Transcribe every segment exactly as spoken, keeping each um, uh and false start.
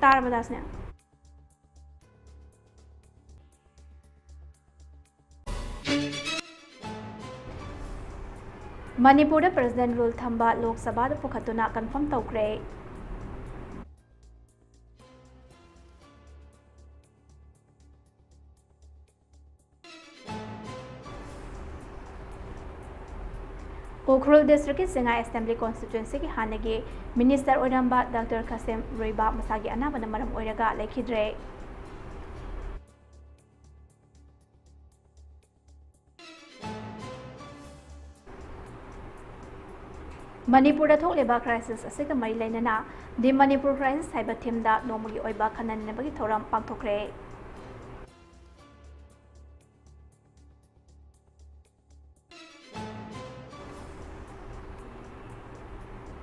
ꯇꯥꯔꯕ ꯗꯥꯁꯅꯦ? ꯃꯅꯤꯄꯨꯔꯗ president rule ꯊꯝꯕ ꯂꯣꯛ ꯁꯚꯥꯗ ꯄꯨꯈꯠꯇꯨꯅ ꯀꯟꯐꯥꯔꯝ ꯇꯧꯈ꯭ꯔꯦ꯫ ꯎꯈ꯭ꯔꯨꯜ ꯗꯤꯁꯇ꯭ꯔꯤꯛꯀꯤ ꯁꯉꯥꯏ ꯑꯦꯁꯦꯝꯕ꯭ꯂꯤ ꯀꯣꯟꯁꯇꯤꯇ꯭ꯋꯦꯟꯁꯤꯒꯤ ꯍꯥꯟꯅꯒꯤ ꯃꯤꯅꯤꯁꯇꯔ ꯑꯣꯏꯔꯝꯕ ꯗꯥꯛꯇꯔ ꯈꯥꯁꯦꯝ ꯔꯨꯏꯕꯥ ꯃꯁꯥꯒꯤ ꯑꯅꯥꯕꯅ ꯃꯔꯝ ꯑꯣꯏꯔꯒ ꯂꯩꯈꯤꯗ꯭ꯔꯦ꯫ ꯃꯅꯤꯄꯨꯔꯗ ꯊꯣꯛꯂꯤꯕ ꯀ꯭ꯔꯥꯏꯁꯤꯁ ꯑꯁꯤꯒ ꯃꯔꯤ ꯂꯩꯅꯅ ꯗꯤ ꯃꯅꯤꯄꯨꯔ ꯀ꯭ꯔꯥꯏꯁꯤꯁ ꯍꯥꯏꯕ ꯊꯤꯝꯗ ꯅꯣꯡꯃꯒꯤ ꯑꯣꯏꯕ ꯈꯟꯅ ꯅꯩꯅꯕꯒꯤ ꯊꯧꯔꯝ ꯄꯥꯡꯊꯣꯛꯈ꯭ꯔꯦ꯫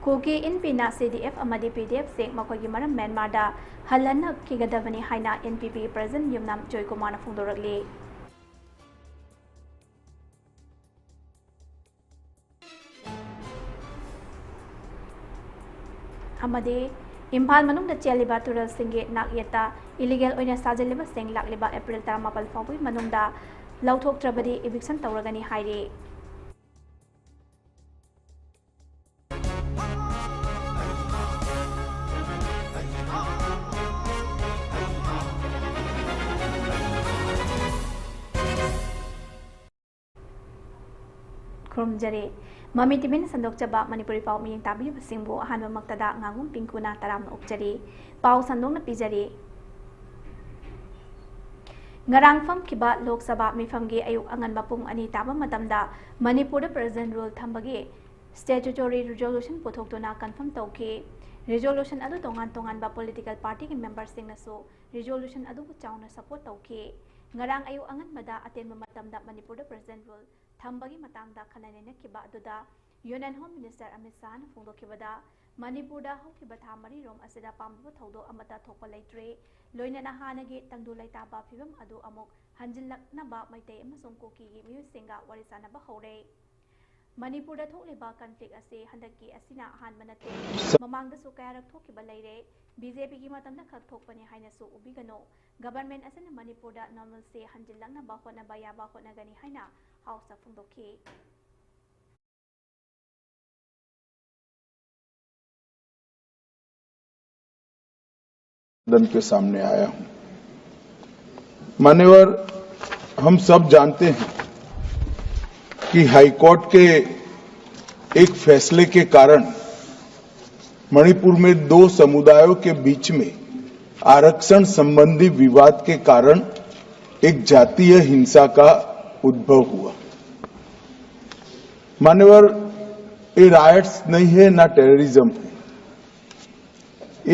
ꯀꯨꯀꯤ ꯏꯟꯄꯤꯅ ꯁꯤ ꯗꯤ ꯑꯦꯐ ꯑꯃꯗꯤ ꯄꯤ ꯗꯤ ꯑꯦꯐꯁꯤꯡ ꯃꯈꯣꯏꯒꯤ ꯃꯔꯝ ꯃ꯭ꯌꯥꯟꯃꯥꯔꯗ ꯍꯜꯍꯟꯅꯈꯤꯒꯗꯕꯅꯤ ꯍꯥꯏꯅ ꯑꯦꯟ ꯄꯤ ꯄꯤ ꯄ꯭ꯔꯦꯁꯤꯗꯦꯟ ꯌꯨꯝꯅꯥꯝ ꯖꯣꯏꯀꯨꯃꯥꯔꯅ ꯐꯣꯡꯗꯣꯔꯛꯂꯤ꯫ ꯑꯃꯗꯤ ꯏꯝꯐꯥꯜ ꯃꯅꯨꯡꯗ ꯆꯦꯜꯂꯤꯕ ꯇꯨꯔꯦꯜꯁꯤꯡꯒꯤ ꯅꯥꯛꯌꯦꯠꯇ ꯏꯂꯤꯒꯦꯜ ꯑꯣꯏꯅ ꯁꯥꯖꯤꯜꯂꯤꯕꯁꯤꯡ ꯂꯥꯛꯂꯤꯕ ꯑꯦꯄ꯭ꯔꯤꯜ ꯇꯔꯥꯃꯥꯄꯜ ꯐꯥꯎꯕꯒꯤ ꯃꯅꯨꯡꯗ ꯂꯧꯊꯣꯛꯇ꯭ꯔꯕꯗꯤ ꯏꯚꯤꯛꯁꯟ ꯇꯧꯔꯒꯅꯤ ꯍꯥꯏꯔꯤ꯫ ꯈꯨꯔꯨꯝꯖꯔꯤ꯫ ꯃꯃꯤ ꯇꯤꯚꯤꯅ ꯁꯟꯗꯣꯛꯆꯕ ꯃꯅꯤꯄꯨꯔꯤ ꯄꯥꯎ ꯃꯤꯠꯌꯦꯡ ꯇꯥꯕꯤꯔꯤꯕꯁꯤꯡꯕꯨ ꯑꯍꯥꯟꯕꯃꯛꯇꯗ ꯉꯥꯉꯣꯝ ꯄꯤꯡꯀꯨꯅ ꯇꯔꯥꯝꯅ ꯑꯣꯛꯆꯔꯤ꯫ ꯄꯥꯎ ꯁꯟꯗꯣꯛꯅ ꯄꯤꯖꯔꯤ꯫ ꯉꯔꯥꯡ ꯐꯝꯈꯤꯕ ꯂꯣꯛ ꯁꯚꯥ ꯃꯤꯐꯝꯒꯤ ꯑꯌꯨꯛ ꯑꯉꯟꯕ ꯄꯨꯡ ꯑꯅꯤ ꯇꯥꯕ ꯃꯇꯝꯗ ꯃꯅꯤꯄꯨꯔꯗ ꯄ꯭ꯔꯦꯁꯤꯗꯦꯟ ꯔꯨꯜ ꯊꯝꯕꯒꯤ statutory resolution ꯄꯨꯊꯣꯛꯇꯨꯅ ꯀꯟꯐꯥꯔꯝ ꯇꯧꯈꯤ꯫ Resolution ꯑꯗꯨ ꯇꯣꯉꯥꯟ ꯇꯣꯉꯥꯟꯕ political partyꯒꯤ memberꯁꯤꯡꯅꯁꯨ resolution ꯑꯗꯨꯕꯨ ꯆꯥꯎꯅ support ꯇꯧꯈꯤ꯫ ꯉꯔꯥꯡ ꯑꯌꯨꯛ ꯑꯉꯟꯕꯗ ꯑꯇꯦꯟꯕ ꯃꯇꯝꯗ ꯃꯅꯤꯄꯨꯔꯗ ꯄ꯭ꯔꯦꯁꯤꯗꯦꯟ ꯔꯨꯜ ꯊꯝꯕꯒꯤ ꯃꯇꯥꯡꯗ ꯈꯟꯅ ꯅꯩꯅꯈꯤꯕ ꯑꯗꯨꯗ Union Home Minister ꯑꯃꯤꯠ ꯁꯥꯍꯅ ꯐꯣꯡꯗꯣꯛꯈꯤꯕꯗ, ꯃꯅꯤꯄꯨꯔꯗ ꯍꯧꯈꯤꯕ ꯊꯥ ꯃꯔꯤꯔꯣꯝ ꯑꯁꯤꯗ ꯄꯥꯝꯗꯕ ꯊꯧꯗꯣꯛ ꯑꯃꯠꯇ ꯊꯣꯛꯄ ꯂꯩꯇ꯭ꯔꯦ꯫ ꯂꯣꯏꯅꯅ ꯍꯥꯟꯅꯒꯤ ꯇꯪꯗꯨ ꯂꯩꯇꯥꯕ ꯐꯤꯕꯝ ꯑꯗꯨ ꯑꯃꯨꯛ ꯍꯟꯖꯤꯜꯂꯛꯅꯕ ꯃꯩꯇꯩ ꯑꯃꯁꯨꯡ ꯀꯨꯀꯤꯒꯤ ꯃꯤꯑꯣꯏꯁꯤꯡꯒ ꯋꯥꯔꯤ ꯁꯥꯅꯕ ꯍꯧꯔꯦ꯫ ꯃꯅꯤꯄꯨꯔꯗ ꯊꯣꯛꯂꯤꯕ ꯀꯟꯐ꯭ꯂꯤꯛ ꯑꯁꯤ ꯍꯟꯗꯛꯀꯤ ꯑꯁꯤꯅ ꯑꯍꯥꯟꯕ ꯅꯠꯇꯦ꯫ ꯃꯃꯥꯡꯗꯁꯨ ꯀꯌꯥꯔꯛ ꯊꯣꯛꯈꯤꯕ ꯂꯩꯔꯦ꯫ ꯕꯤ ꯖꯦ ꯄꯤꯒꯤ ꯃꯇꯝꯗ ꯈꯛ ꯊꯣꯛꯄꯅꯤ ꯍꯥꯏꯅꯁꯨ ꯎꯕꯤꯒꯅꯨ꯫ ꯒꯕꯔꯟꯃꯦꯟꯠ ꯑꯁꯤꯅ ꯃꯅꯤꯄꯨꯔꯗ ꯅꯣꯔꯃꯦꯜꯁꯤ ꯍꯟꯖꯤꯜꯂꯛꯅꯕ ꯍꯣꯠꯅꯕ ꯌꯥꯕ ꯍꯣꯠꯅꯒꯅꯤ ꯍꯥꯏꯅ ꯍꯥꯎꯁꯇ ꯐꯣꯡꯗꯣꯛꯈꯤ꯫ सदन के सामने आया हूं। मान्यवर, हम सब जानते हैं कि हाईकोर्ट के एक फैसले के कारण मणिपुर में दो समुदायों के बीच में आरक्षण संबंधी विवाद के कारण एक जातीय हिंसा का उद्भव हुआ। मान्यवर, ये रायट्स नहीं है, ना टेररिज्म है।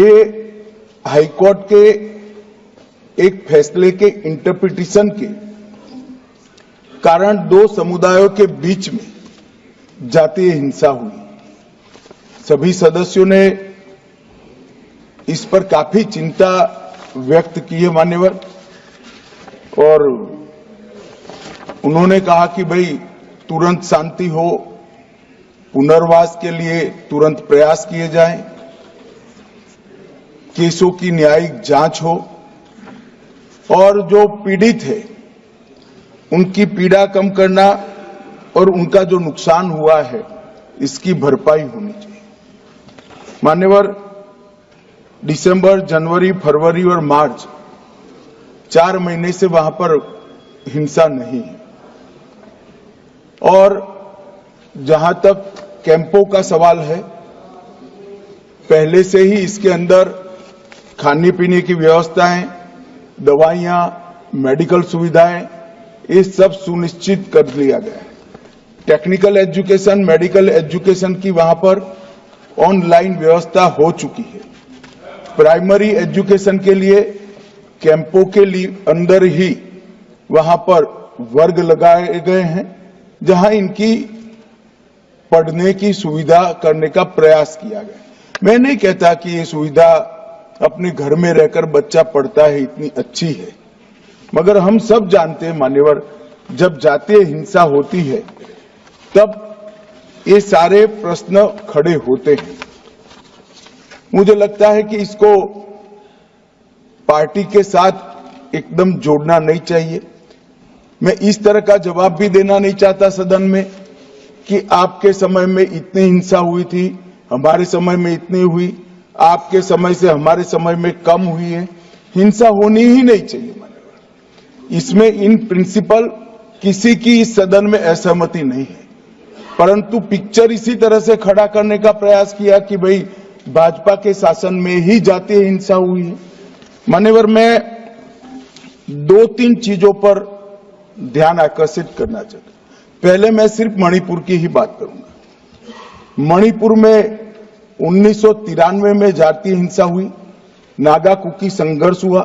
ये हाईकोर्ट के एक फैसले के इंटरप्रिटेशन के कारण दो समुदायों के बीच में जातीय हिंसा हुई। सभी सदस्यों ने इस पर काफी चिंता व्यक्त की है, मान्यवर, और उन्होंने कहा कि भाई, तुरंत शांति हो, पुनर्वास के लिए तुरंत प्रयास किए जाएं, केसों की न्यायिक जांच हो और जो पीड़ित है उनकी पीड़ा कम करना और उनका जो नुकसान हुआ है इसकी भरपाई होनी चाहिए। मान्यवर, दिसंबर, जनवरी, फरवरी और मार्च, चार महीने से वहां पर हिंसा नहीं है। और जहां तक कैंपों का सवाल है, पहले से ही इसके अंदर खाने पीने की व्यवस्थाएं, दवाइयां, मेडिकल सुविधाएं, ये सब सुनिश्चित कर लिया गया है। टेक्निकल एजुकेशन, मेडिकल एजुकेशन की वहां पर ऑनलाइन व्यवस्था हो चुकी है। प्राइमरी एजुकेशन के लिए कैंपों के लिए अंदर ही वहां पर वर्ग लगाए गए हैं, जहां इनकी पढ़ने की सुविधा करने का प्रयास किया गया। मैं नहीं कहता कि ये सुविधा अपने घर में रहकर बच्चा पढ़ता है, इतनी अच्छी है, मगर हम सब जानते हैं मान्यवर, जब जातीय हिंसा होती है तब ये सारे प्रश्न खड़े होते हैं। मुझे लगता है कि इसको पार्टी के साथ एकदम जोड़ना नहीं चाहिए। मैं इस तरह का जवाब भी देना नहीं चाहता सदन में कि आपके समय में इतनी हिंसा हुई थी, हमारे समय में इतनी हुई, आपके समय से हमारे समय में कम हुई है। हिंसा होनी ही नहीं चाहिए। इसमें इन प्रिंसिपल किसी की इस सदन में असहमति नहीं है, परंतु पिक्चर इसी तरह से खड़ा करने का प्रयास किया कि भाई, भाजपा के शासन में ही जातीय हिंसा हुई है। मान्यवर, मैं दो तीन चीजों पर ध्यान आकर्षित करना चाहता हूं। पहले मैं सिर्फ मणिपुर की ही बात करूंगा। मणिपुर में उन्नीस सौ तिरानवे में जातीय हिंसा हुई, नागा कुकी संघर्ष हुआ।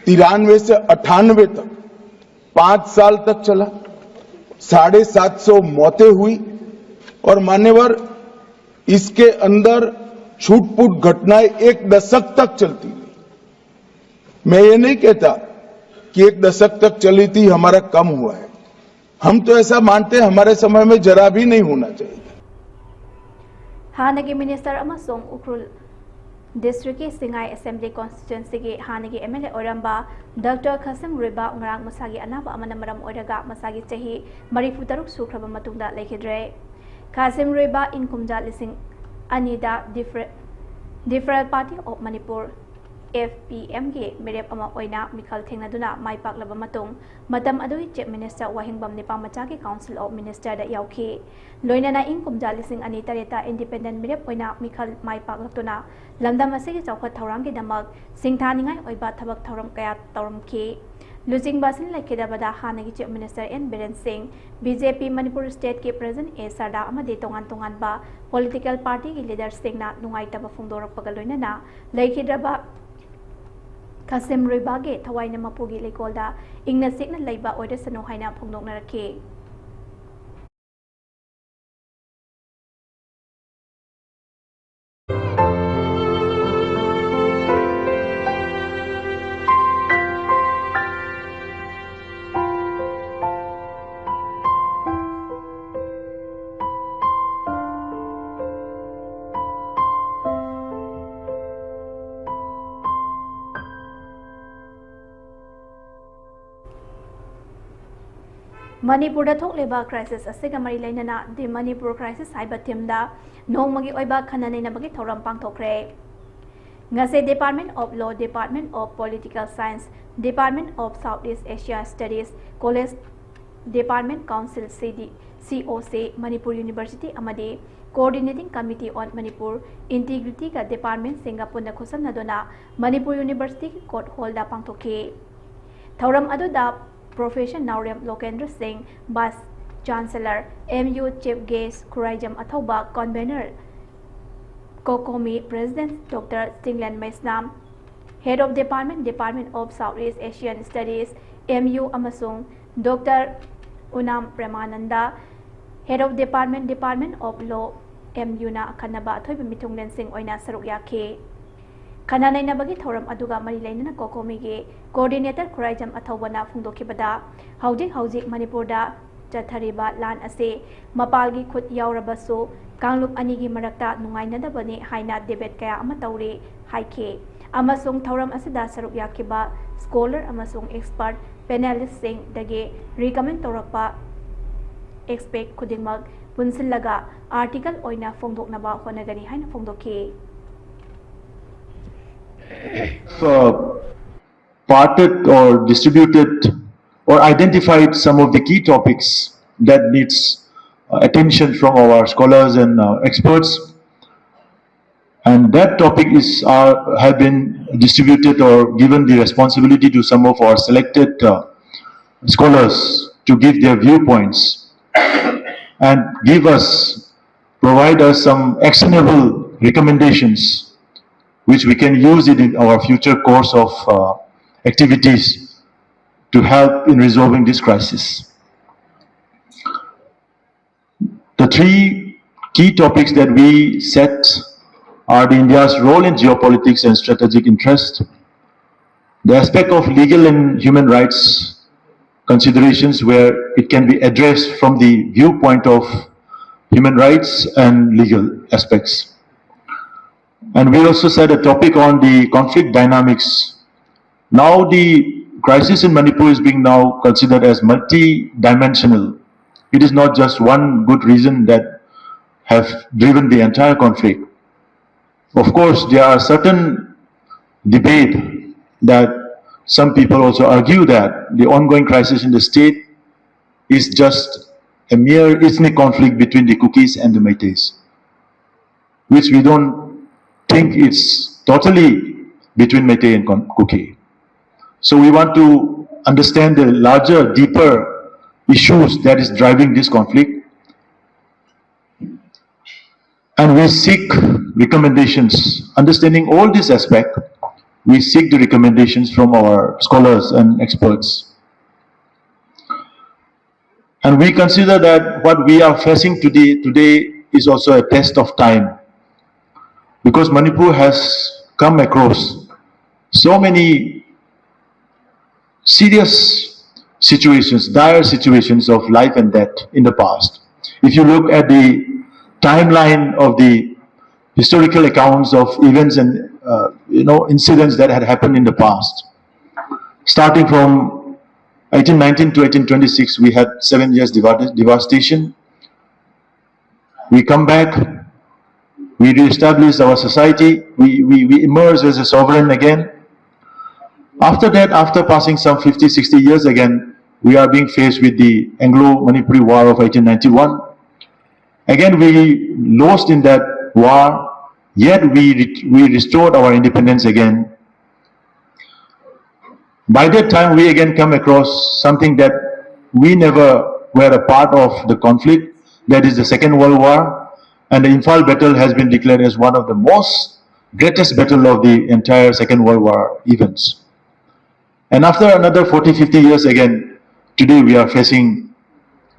तिरानवे से अट्ठानवे तक, पांच साल तक चला, साढ़े सात सौ मौतें हुई। और मान्यवर, इसके अंदर छूटपुट घटनाएं एक दशक तक चलती रही। मैं ये नहीं कहता कि एक दशक तक चली थी, हमारा कम हुआ है। हम तो ऐसा मानते हैं, हमारे समय में जरा भी नहीं होना चाहिए। ꯍꯥꯟꯅꯒꯤ ꯃꯤꯅꯤꯁꯇꯔ ꯑꯃꯁꯨꯡ ꯎꯈ꯭ꯔꯨꯜ ꯗꯤꯁꯇ꯭ꯔꯤꯛꯀꯤ ꯁꯤꯡꯉꯥꯏ ꯑꯦꯁꯦꯝꯕ꯭ꯂꯤ ꯀꯣꯟꯁꯇꯤꯇ꯭ꯋꯦꯟꯁꯤꯒꯤ ꯍꯥꯟꯅꯒꯤ ꯑꯦꯝ ꯑꯦꯜ ꯑꯦ ꯑꯣꯏꯔꯝꯕ ꯗꯣꯛꯇꯔ ꯈꯥꯁꯤꯝ ꯔꯨꯏꯕꯥ ꯉꯔꯥꯡ ꯃꯁꯥꯒꯤ ꯑꯅꯥꯕ ꯑꯃꯅ ꯃꯔꯝ ꯑꯣꯏꯔꯒ ꯃꯁꯥꯒꯤ ꯆꯍꯤ ꯃꯔꯤꯐꯨ ꯇꯔꯨꯛ ꯁꯨꯈ꯭ꯔꯕ ꯃꯇꯨꯡꯗ ꯂꯩꯈꯤꯗ꯭ꯔꯦ꯫ ꯈꯥꯁꯤꯝ ꯔꯨꯏꯕꯥ ꯏꯪ ꯀꯨꯝꯖꯥ ꯂꯤꯁꯤꯡ ꯑꯅꯤꯗ ꯗꯤꯐꯔꯦ-, different party of Manipur, F P ꯑꯦꯝꯒꯤ ꯃꯤꯔꯦꯞ ꯑꯃ ꯑꯣꯏꯅ ꯃꯤꯈꯜ ꯊꯦꯡꯅꯗꯨꯅ ꯃꯥꯏ ꯄꯥꯛꯂꯕ ꯃꯇꯨꯡ, ꯃꯇꯝ ꯑꯗꯨꯒꯤ chief minister Wahengbam ꯅꯤꯄꯥꯃꯆꯥꯒꯤ council of ꯃꯤꯅꯤꯁꯇꯔꯗ ꯌꯥꯎꯈꯤ꯫ ꯂꯣꯏꯅꯅ ꯏꯪ ꯀꯨꯝꯖꯥ ꯂꯤꯁꯤꯡ ꯑꯅꯤ ꯇꯔꯦꯠꯇ ꯏꯟꯗꯤꯄꯦꯟꯗꯦꯟ ꯃꯤꯔꯦꯞ ꯑꯣꯏꯅ ꯃꯤꯈꯜ ꯃꯥꯏ ꯄꯥꯛꯂꯛꯇꯨꯅ ꯂꯝꯗꯝ ꯑꯁꯤꯒꯤ ꯆꯥꯎꯈꯠ ꯊꯧꯔꯥꯡꯒꯤꯗꯃꯛ ꯁꯤꯡꯊꯥꯅꯤꯡꯉꯥꯏ ꯑꯣꯏꯕ ꯊꯕꯛ ꯊꯧꯔꯝ ꯀꯌꯥ ꯇꯧꯔꯝꯈꯤ꯫ ꯂꯨꯆꯤꯡꯕ ꯑꯁꯤꯅ ꯂꯩꯈꯤꯗꯕꯗ ꯍꯥꯟꯅꯒꯤ ꯆꯤꯐ ꯃꯤꯅꯤꯁꯇꯔ ꯑꯦꯟ ꯕꯤꯔꯦꯟ ꯁꯤꯡ, ꯕꯤ ꯖꯦ ꯄꯤ ꯃꯅꯤꯄꯨꯔ ꯁ꯭ꯇꯦꯠꯀꯤ ꯄ꯭ꯔꯦꯁꯤꯗꯦꯟꯠ ꯑꯦ ꯁꯔꯗꯥ ꯑꯃꯗꯤ ꯇꯣꯉꯥꯟ ꯇꯣꯉꯥꯟꯕ ꯄꯣꯂꯤꯇꯤꯀꯦꯜ ꯄꯥꯔꯇꯤꯒꯤ ꯂꯤꯗꯔꯁꯤꯡꯅ ꯅꯨꯡꯉꯥꯏꯇꯕ ꯐꯣꯡꯗꯣꯔꯛꯄꯒ ꯂꯣꯏꯅꯅ ꯂꯩꯈꯤꯗ꯭ꯔꯕ ꯈꯥꯁꯤꯝ ꯔꯨꯏꯕꯥꯒꯤ ꯊꯋꯥꯏꯅ ꯃꯄꯨꯒꯤ ꯂꯩꯀꯣꯜꯗ ꯏꯪꯅ ꯆꯤꯛꯅ ꯂꯩꯕ ꯑꯣꯏꯔꯁꯅꯨ ꯍꯥꯏꯅ ꯐꯣꯡꯗꯣꯛꯅꯔꯛꯈꯤ꯫ ꯃꯅꯤꯄꯨꯔꯗ ꯊꯣꯛꯂꯤꯕ crisis ꯑꯁꯤꯒ ꯃꯔꯤ ꯂꯩꯅꯅ The Manipur Crisis ꯍꯥꯏꯕ themeꯗ ꯅꯣꯡꯃꯒꯤ ꯑꯣꯏꯕ ꯈꯟꯅ ꯅꯩꯅꯕꯒꯤ ꯊꯧꯔꯝ ꯄꯥꯡꯊꯣꯛꯈ꯭ꯔꯦ꯫ ꯉꯁꯤ Department of Law, Department of Political Science, Department of South East Asia Studies, College Department Council C D, C O C, Manipur University ꯑꯃꯗꯤ Coordinating Committee on Manipur Integrityꯒ departmentꯁꯤꯡꯒ ꯄꯨꯟꯅ ꯈꯨꯠꯁꯝꯅꯗꯨꯅ ꯃꯅꯤꯄꯨꯔ Universityꯒꯤ court hallꯗ ꯄꯥꯡꯊꯣꯛꯈꯤ꯫ ꯊꯧꯔꯝ ꯑꯗꯨꯗ Professor ꯅꯥꯎꯔꯦꯝ ꯂꯣꯀꯦꯟꯗ꯭ꯔ ꯁꯤꯡ, Vice Chancellor, M U Chief Guest Khuraijam ꯑꯊꯧꯕ, Convener ꯀꯣꯀꯣꯃꯤ, President Doctor Chinglen Meisnam, Head of Department, Department of South East Asian Studies, M U ꯑꯃꯁꯨꯡ Doctor ꯎꯅꯥꯝ ꯄ꯭ꯔꯦꯃꯥꯅꯟꯗ, Head of Department, Department of Law, M Uꯅ ꯑꯈꯟꯅꯕ ꯑꯊꯣꯏꯕ ꯃꯤꯊꯨꯡꯂꯦꯟꯁꯤꯡ ꯑꯣꯏꯅ ꯁꯔꯨꯛ ꯌꯥꯈꯤ꯫ ꯈꯟꯅ ꯅꯩꯅꯕꯒꯤ ꯊꯧꯔꯝ ꯑꯗꯨꯒ ꯃꯔꯤ ꯂꯩꯅꯅ ꯀꯣꯀꯣꯃꯤꯒꯤ Coordinator ꯈꯨꯔꯥꯏꯖꯝ ꯑꯊꯧꯕꯅ ꯐꯣꯡꯗꯣꯛꯈꯤꯕꯗ, ꯍꯧꯖꯤꯛ ꯍꯧꯖꯤꯛ ꯃꯅꯤꯄꯨꯔꯗ ꯆꯠꯊꯔꯤꯕ ꯂꯥꯟ ꯑꯁꯤ ꯃꯄꯥꯜꯒꯤ ꯈꯨꯠ ꯌꯥꯎꯔꯕꯁꯨ ꯀꯥꯡꯂꯨꯞ ꯑꯅꯤꯒꯤ ꯃꯔꯛꯇ ꯅꯨꯡꯉꯥꯏꯅꯗꯕꯅꯤ ꯍꯥꯏꯅ debate ꯀꯌꯥ ꯑꯃ ꯇꯧꯔꯤ ꯍꯥꯏꯈꯤ꯫ ꯑꯃꯁꯨꯡ ꯊꯧꯔꯝ ꯑꯁꯤꯗ ꯁꯔꯨꯛ ꯌꯥꯈꯤꯕ scholar ꯑꯃꯁꯨꯡ expert panelistꯁꯤꯡꯗꯒꯤ recommend ꯇꯧꯔꯛꯄ aspect ꯈꯨꯗꯤꯡꯃꯛ ꯄꯨꯟꯁꯤꯜꯂꯒ article ꯑꯣꯏꯅ ꯐꯣꯡꯗꯣꯛꯅꯕ ꯍꯣꯠꯅꯒꯅꯤ ꯍꯥꯏꯅ ꯐꯣꯡꯗꯣꯛꯈꯤ꯫ uh, parted or distributed or identified some of the key topics that needs uh, attention from our scholars and uh, experts. And that topic is uh, have been distributed or given the responsibility to some of our selected uh, scholars to give their viewpoints and give us, provide us some actionable recommendations which we can use it in our future course of uh, activities to help in resolving this crisis. The three key topics that we set are the India's role in geopolitics and strategic interest, the aspect of legal and human rights considerations where it can be addressed from the viewpoint of human rights and legal aspects. And we also set a topic on the conflict dynamics. Now the crisis in Manipur is being now considered as multi-dimensional. It is not just one good reason that have driven the entire conflict. Of course, there are certain debate that some people also argue that the ongoing crisis in the state is just a mere ethnic conflict between the Kukis and the Meiteis, which we don't think it's totally between Meitei and Kuki. So we want to understand the larger, deeper issues that is driving this conflict. And we seek recommendations. Understanding all this aspect, we seek the recommendations from our scholars and experts. And we consider that what we are facing today, today is also a test of time, because Manipur has come across so many serious situations, dire situations of life and death in the past. If you look at the timeline of the historical accounts of events and, uh, you know, incidents that had happened in the past, starting from eighteen nineteen to eighteen twenty-six, we had seven years devastation. We come back, we re-establish our society, we, we, we emerge as a sovereign again. After that, after passing some fifty, sixty years again, we are being faced with the Anglo-Manipuri War of eighteen ninety-one. Again, we lost in that war, yet we, re- we restored our independence again. By that time, we again come across something that we never were a part of the conflict, that is the Second World War, and the Imphal battle has been declared as one of the most greatest battle of the entire Second World War events. And after another forty, fifty years again, today we are facing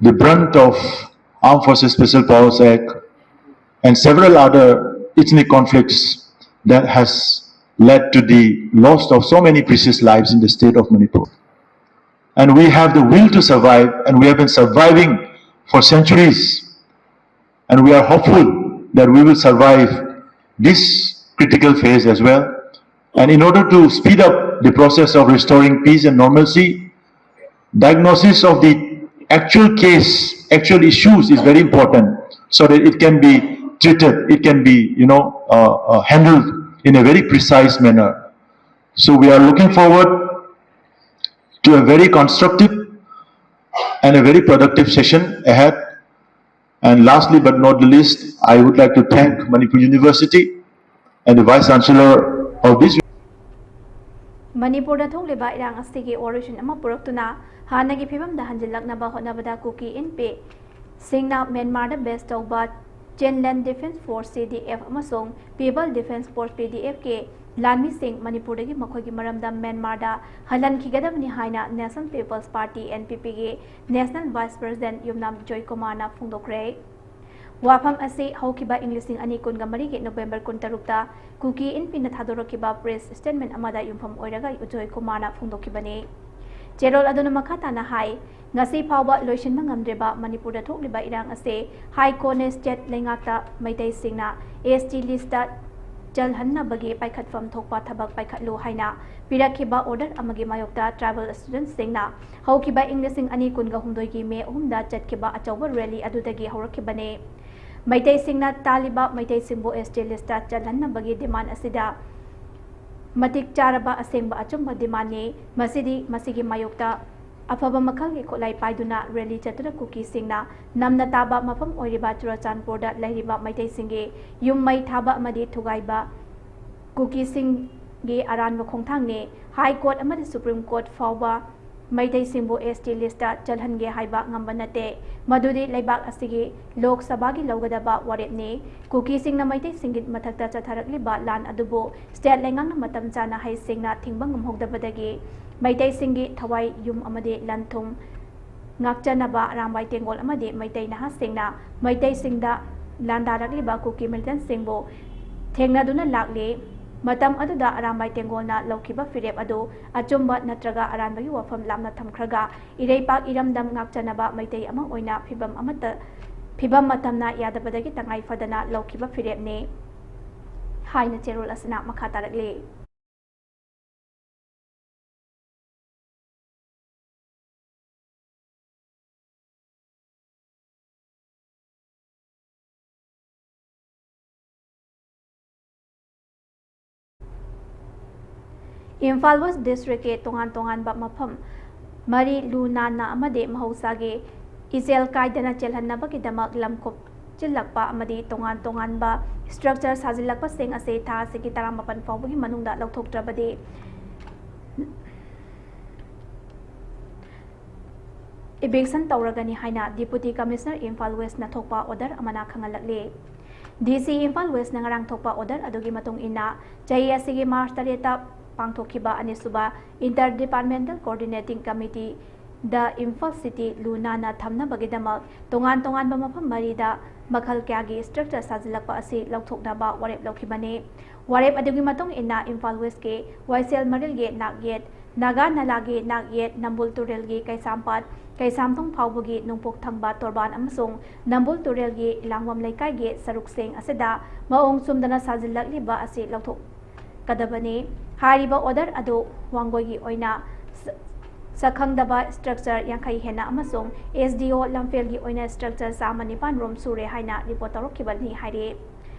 the brunt of Armed Forces Special Powers Act and several other ethnic conflicts that has led to the loss of so many precious lives in the state of Manipur. And we have the will to survive, and we have been surviving for centuries. And we are hopeful that we will survive this critical phase as well. And in order to speed up the process of restoring peace and normalcy, diagnosis of the actual case, actual issues is very important so that it can be treated, it can be, you know, uh, uh, handled in a very precise manner. So we are looking forward to a very constructive and a very productive session ahead. And lastly but not the least, I would like to thank Manipur University and the Vice Chancellor of this. ꯃꯅꯤꯄꯨꯔꯗ ꯊꯣꯛꯂꯤꯕ ꯏꯔꯥꯡ ꯑꯁꯤꯒꯤ ꯋꯥꯔꯣꯏꯁꯤꯟ ꯑꯃ ꯄꯨꯔꯛꯇꯨꯅ ꯍꯥꯟꯅꯒꯤ ꯐꯤꯕꯝꯗ ꯍꯟꯖꯤꯜꯂꯛꯅꯕ ꯍꯣꯠꯅꯕꯗ ꯀꯨꯀꯤ ꯏꯟꯄꯤ ꯁꯤꯡꯅ ꯃ꯭ꯌꯥꯟꯃꯥꯔꯗ ꯕꯦꯁ ꯇꯧꯕ ꯆꯤꯟꯂꯦꯟ defence force C D F ꯑꯃꯁꯨꯡ people defence force P D ꯑꯦꯐꯀꯤ ꯂꯥꯟꯃꯤꯁꯤꯡ ꯃꯅꯤꯄꯨꯔꯗꯒꯤ ꯃꯈꯣꯏꯒꯤ ꯃꯔꯝꯗ ꯃ꯭ꯌꯥꯟꯃꯥꯔꯗ ꯍꯜꯍꯟꯈꯤꯒꯗꯕꯅꯤ ꯍꯥꯏꯅ national people's party N P ꯄꯤꯒꯤ national vice president Yumnam Joy ꯀꯨꯃꯥꯔꯅ ꯐꯣꯡꯗꯣꯛꯈ꯭ꯔꯦ꯫ ꯋꯥꯐꯝ ꯑꯁꯤ ꯍꯧꯈꯤꯕ ꯏꯪ ꯂꯤꯁꯤꯡ ꯑꯅꯤ ꯀꯨꯟꯒ ꯃꯔꯤꯒꯤ ꯅꯣꯕꯦꯝꯕꯔ ꯀꯨꯟꯇꯔꯨꯛꯇ ꯀꯨꯀꯤ ꯏꯟꯄꯤꯅ ꯊꯥꯗꯣꯔꯛꯈꯤꯕ ꯄ꯭ꯔꯦꯁ ꯁ꯭ꯇꯦꯠꯃꯦꯟꯠ ꯑꯃꯗ ꯌꯨꯝꯐꯝ ꯑꯣꯏꯔꯒ ꯖꯣꯏ ꯀꯨꯃꯥꯔꯅ ꯐꯣꯡꯗꯣꯛꯈꯤꯕꯅꯤ꯫ ꯆꯦꯔꯣꯜ ꯑꯗꯨꯅ ꯃꯈꯥ ꯇꯥꯅ ꯍꯥꯏ, ꯉꯁꯤ ꯐꯥꯎꯕ ꯂꯣꯏꯁꯤꯟꯕ ꯉꯝꯗ꯭ꯔꯤꯕ ꯃꯅꯤꯄꯨꯔꯗ ꯊꯣꯛꯂꯤꯕ ꯏꯔꯥꯡ ꯑꯁꯤ ꯍꯥꯏ ꯀꯣꯔꯠꯅ ꯁ꯭ꯇꯦꯠ ꯂꯩꯉꯥꯛꯇ ꯃꯩꯇꯩꯁꯤꯡꯅ ꯑꯦꯁ ꯇꯤ ꯂꯤꯁ꯭ꯠꯇ ꯆꯜꯍꯟꯅꯕꯒꯤ ꯄꯥꯏꯈꯠꯐꯝ ꯊꯣꯛꯄ ꯊꯕꯛ ꯄꯥꯏꯈꯠꯂꯨ ꯍꯥꯏꯅ ꯄꯤꯔꯛꯈꯤꯕ ꯑꯣꯔꯗꯔ ꯑꯃꯒꯤ ꯃꯥꯌꯣꯛꯇ ꯇ꯭ꯔꯥꯏꯕꯦꯜ ꯁ꯭ꯇꯨꯗꯦꯟꯠꯁꯤꯡꯅ ꯍꯧꯈꯤꯕ ꯏꯪ ꯂꯤꯁꯤꯡ ꯑꯅꯤ ꯀꯨꯟꯒ ꯍꯨꯝꯗꯣꯏꯒꯤ ꯃꯦ ꯑꯍꯨꯝꯗ ꯆꯠꯈꯤꯕ ꯑꯆꯧꯕ ꯔꯦꯂꯤ ꯑꯗꯨꯗꯒꯤ ꯍꯧꯔꯛꯈꯤꯕꯅꯤ꯫ ꯃꯩꯇꯩꯁꯤꯡꯅ ꯇꯥꯜꯂꯤꯕ ꯃꯩꯇꯩꯁꯤꯡꯕꯨ ꯑꯦꯁ ꯇꯤ ꯂꯤꯁ꯭ꯠꯇ ꯆꯜꯍꯟꯅꯕꯒꯤ ꯗꯤꯃꯥꯟꯗ ꯑꯁꯤꯗ ꯃꯇꯤꯛ ꯆꯥꯔꯕ ꯑꯁꯦꯡꯕ ꯑꯆꯨꯝꯕ ꯗꯤꯃꯥꯟꯗꯅꯤ꯫ ꯃꯁꯤꯗꯤ ꯃꯁꯤꯒꯤ ꯃꯥꯌꯣꯛꯇ ꯑꯐꯕ ꯃꯈꯜꯒꯤ ꯈꯨꯠꯂꯥꯏ ꯄꯥꯏꯗꯨꯅ ꯔꯦꯂꯤ ꯆꯠꯇꯨꯅ ꯀꯨꯀꯤꯁꯤꯡꯅ ꯅꯝꯅ ꯇꯥꯕ ꯃꯐꯝ ꯑꯣꯏꯔꯤꯕ ꯆꯨꯔꯆꯥꯟꯄꯨꯔꯗ ꯂꯩꯔꯤꯕ ꯃꯩꯇꯩꯁꯤꯡꯒꯤ ꯌꯨꯝ ꯃꯩ ꯊꯥꯕ ꯑꯃꯗꯤ ꯊꯨꯒꯥꯏꯕ ꯀꯨꯀꯤꯁꯤꯡꯒꯤ ꯑꯔꯥꯟꯕ ꯈꯣꯡꯊꯥꯡꯅꯤ꯫ ꯍꯥꯏ ꯀꯣꯔꯠ ꯑꯃꯗꯤ ꯁꯨꯄ꯭ꯔꯤꯝ ꯀꯣꯔꯠ ꯐꯥꯎꯕ ꯃꯩꯇꯩꯁꯤꯡꯕꯨ ꯑꯦꯁ ꯇꯤ ꯂꯤꯁ꯭ꯠꯇ ꯆꯜꯍꯟꯒꯦ ꯍꯥꯏꯕ ꯉꯝꯕ ꯅꯠꯇꯦ꯫ ꯃꯗꯨꯗꯤ ꯂꯩꯕꯥꯛ ꯑꯁꯤꯒꯤ ꯂꯣꯛ ꯁꯚꯥꯒꯤ ꯂꯧꯒꯗꯕ ꯋꯥꯔꯦꯞꯅꯤ꯫ ꯀꯨꯀꯤꯁꯤꯡꯅ ꯃꯩꯇꯩꯁꯤꯡꯒꯤ ꯃꯊꯛꯇ ꯆꯠꯊꯔꯛꯂꯤꯕ ꯂꯥꯟ ꯑꯗꯨꯕꯨ ꯁ꯭ꯇꯦꯠ ꯂꯩꯉꯥꯛꯅ ꯃꯇꯝ ꯆꯥꯅ ꯍꯩꯁꯤꯡꯅ ꯊꯤꯡꯕ ꯉꯝꯍꯧꯗꯕꯗꯒꯤ ꯃꯩꯇꯩꯁꯤꯡꯒꯤ ꯊꯋꯥꯏ, ꯌꯨꯝ ꯑꯃꯗꯤ ꯂꯟ ꯊꯨꯝ ꯉꯥꯛꯆꯅꯕ ꯑꯔꯥꯝꯕꯥꯏ ꯇꯦꯡꯒꯣꯜ ꯑꯃꯗꯤ ꯃꯩꯇꯩ ꯅꯍꯥꯁꯤꯡꯅ ꯃꯩꯇꯩꯁꯤꯡꯗ ꯂꯥꯟꯗꯥꯔꯛꯂꯤꯕ ꯀꯨꯀꯤ ꯃꯤꯂꯤꯇꯦꯟꯠꯁꯤꯡꯕꯨ ꯊꯦꯡꯅꯗꯨꯅ ꯂꯥꯛꯂꯤ꯫ ꯃꯇꯝ ꯑꯗꯨꯗ ꯑꯔꯥꯝꯕꯥꯏ ꯇꯦꯡꯒꯣꯜꯅ ꯂꯧꯈꯤꯕ ꯐꯤꯔꯦꯞ ꯑꯗꯨ ꯑꯆꯨꯝꯕ ꯅꯠꯇ꯭ꯔꯒ ꯑꯔꯥꯟꯕꯒꯤ ꯋꯥꯐꯝ ꯂꯥꯞꯅ ꯊꯝꯈ꯭ꯔꯒ ꯏꯔꯩꯄꯥꯛ ꯏꯔꯝꯗꯝ ꯉꯥꯛꯆꯅꯕ ꯃꯩꯇꯩ ꯑꯃ ꯑꯣꯏꯅ ꯐꯤꯕꯝ ꯑꯃꯠꯇ, ꯐꯤꯕꯝ ꯃꯇꯝꯅ ꯌꯥꯗꯕꯗꯒꯤ ꯇꯉꯥꯏ ꯐꯗꯅ ꯂꯧꯈꯤꯕ ꯐꯤꯔꯦꯞꯅꯤ ꯍꯥꯏꯅ ꯆꯦꯔꯣꯜ ꯑꯁꯤꯅ ꯃꯈꯥ ꯇꯥꯔꯛꯂꯤ꯫ ꯏꯝꯐꯥꯜ ꯋꯦꯁ ꯗꯤꯁꯇ꯭ꯔꯤꯛꯀꯤ ꯇꯣꯉꯥꯟ ꯇꯣꯉꯥꯟꯕ ꯃꯐꯝ ꯃꯔꯤ ꯂꯨ ꯅꯥꯟꯅ ꯑꯃꯗꯤ ꯃꯍꯧꯁꯥꯒꯤ ꯏꯆꯦꯜ ꯀꯥꯏꯗꯅ ꯆꯦꯜꯍꯟꯅꯕꯒꯤꯗꯃꯛ ꯂꯝ ꯈꯨꯞꯆꯤꯜꯂꯛꯄ ꯑꯃꯗꯤ ꯇꯣꯉꯥꯟ ꯇꯣꯉꯥꯟꯕ ꯁ꯭ꯇ꯭ꯔꯛꯆꯔ ꯁꯥꯖꯤꯜꯂꯛꯄꯁꯤꯡ ꯑꯁꯤ ꯊꯥ ꯑꯁꯤꯒꯤ ꯇꯔꯥꯃꯥꯄꯟ ꯐꯥꯎꯕꯒꯤ ꯃꯅꯨꯡꯗ ꯂꯧꯊꯣꯛꯇ꯭ꯔꯕꯗꯤ ꯏꯚꯤꯛꯁꯟ ꯇꯧꯔꯒꯅꯤ ꯍꯥꯏꯅ ꯗꯤꯄꯨꯇꯤ ꯀꯃꯤꯁꯅꯔ ꯏꯝꯐꯥꯜ ꯋꯦꯁꯅ ꯊꯣꯛꯄ ꯑꯣꯔꯗꯔ ꯑꯃꯅ ꯈꯪꯍꯜꯂꯛꯂꯤ꯫ ꯗꯤ ꯁꯤ ꯏꯝꯐꯥꯜ ꯋꯦꯁꯅ ꯉꯔꯥꯡ ꯊꯣꯛꯄ ꯑꯣꯔꯗꯔ ꯑꯗꯨꯒꯤ ꯃꯇꯨꯡ ꯏꯟꯅ, ꯆꯍꯤ ꯑꯁꯤꯒꯤ ꯃꯥꯔꯆ ꯇꯔꯦꯠꯇ ꯄꯥꯡꯊꯣꯛꯈꯤꯕ ꯑꯅꯤꯁꯨꯕ ꯏꯟꯇꯔ ꯗꯤꯄꯥꯔꯠꯃꯦꯟꯇꯦꯜ ꯀꯣꯑꯣꯔꯗꯤꯅꯦꯇꯤꯡ ꯀꯃꯤꯇꯤꯗ ꯏꯝꯐꯥꯜ ꯁꯤꯇꯤ ꯂꯨ ꯅꯥꯟꯅ ꯊꯝꯅꯕꯒꯤꯗꯃꯛ ꯇꯣꯉꯥꯟ ꯇꯣꯉꯥꯟꯕ ꯃꯐꯝ ꯃꯔꯤꯗ ꯃꯈꯜ ꯀꯌꯥꯒꯤ ꯁ꯭ꯇ꯭ꯔꯛꯆꯔ ꯁꯥꯖꯤꯜꯂꯛꯄ ꯑꯁꯤ ꯂꯧꯊꯣꯛꯅꯕ ꯋꯥꯔꯦꯞ ꯂꯧꯈꯤꯕꯅꯤ꯫ ꯋꯥꯔꯦꯞ ꯑꯗꯨꯒꯤ ꯃꯇꯨꯡ ꯏꯟꯅ ꯏꯝꯐꯥꯜ ꯋꯦꯁꯀꯤ ꯋꯥꯏꯁꯦꯜ ꯃꯔꯤꯜꯒꯤ ꯅꯥꯛꯌꯦꯠ, ꯅꯥꯒꯥ ꯅꯂꯥꯒꯤ ꯅꯥꯛꯌꯦꯠ, ꯅꯝꯕꯨꯜ ꯇꯨꯔꯦꯜꯒꯤ ꯀꯩꯁꯥꯝꯄꯥꯠ, ꯀꯩꯁꯥꯝꯊꯣꯡ ꯐꯥꯎꯕꯒꯤ ꯅꯣꯡꯄꯣꯛ ꯊꯪꯕ ꯇꯣꯔꯕꯥꯟ ꯑꯃꯁꯨꯡ ꯅꯝꯕꯨꯜ ꯇꯨꯔꯦꯜꯒꯤ ꯂꯥꯡꯕꯝ ꯂꯩꯀꯥꯏꯒꯤ ꯁꯔꯨꯛꯁꯤꯡ ꯑꯁꯤꯗ ꯃꯑꯣꯡ ꯆꯨꯝꯗꯅ ꯁꯥꯖꯤꯜꯂꯛꯂꯤꯕ ꯑꯁꯤ ꯂꯧꯊꯣꯛꯀꯗꯕꯅꯤ꯫ ꯍꯥꯏꯔꯤꯕ ꯑꯣꯔꯗꯔ ꯑꯗꯨ ꯋꯥꯡꯒꯣꯏꯒꯤ ꯑꯣꯏꯅ ꯁ-, ꯁꯛꯈꯪꯗꯕ ꯁ꯭ꯇ꯭ꯔꯛꯆꯔ ꯌꯥꯡꯈꯩ ꯍꯦꯟꯅ ꯑꯃꯁꯨꯡ ꯑꯦꯁ ꯗꯤ ꯑꯣ ꯂꯝꯐꯦꯜꯒꯤ ꯑꯣꯏꯅ ꯁ꯭ꯇ꯭ꯔꯛꯆꯔ ꯆꯥꯝꯃ ꯅꯤꯄꯥꯟ ꯔꯣꯝ ꯁꯨꯔꯦ ꯍꯥꯏꯅ ꯔꯤꯄꯣꯔꯠ ꯇꯧꯔꯛꯈꯤꯕꯅꯤ ꯍꯥꯏꯔꯤ꯫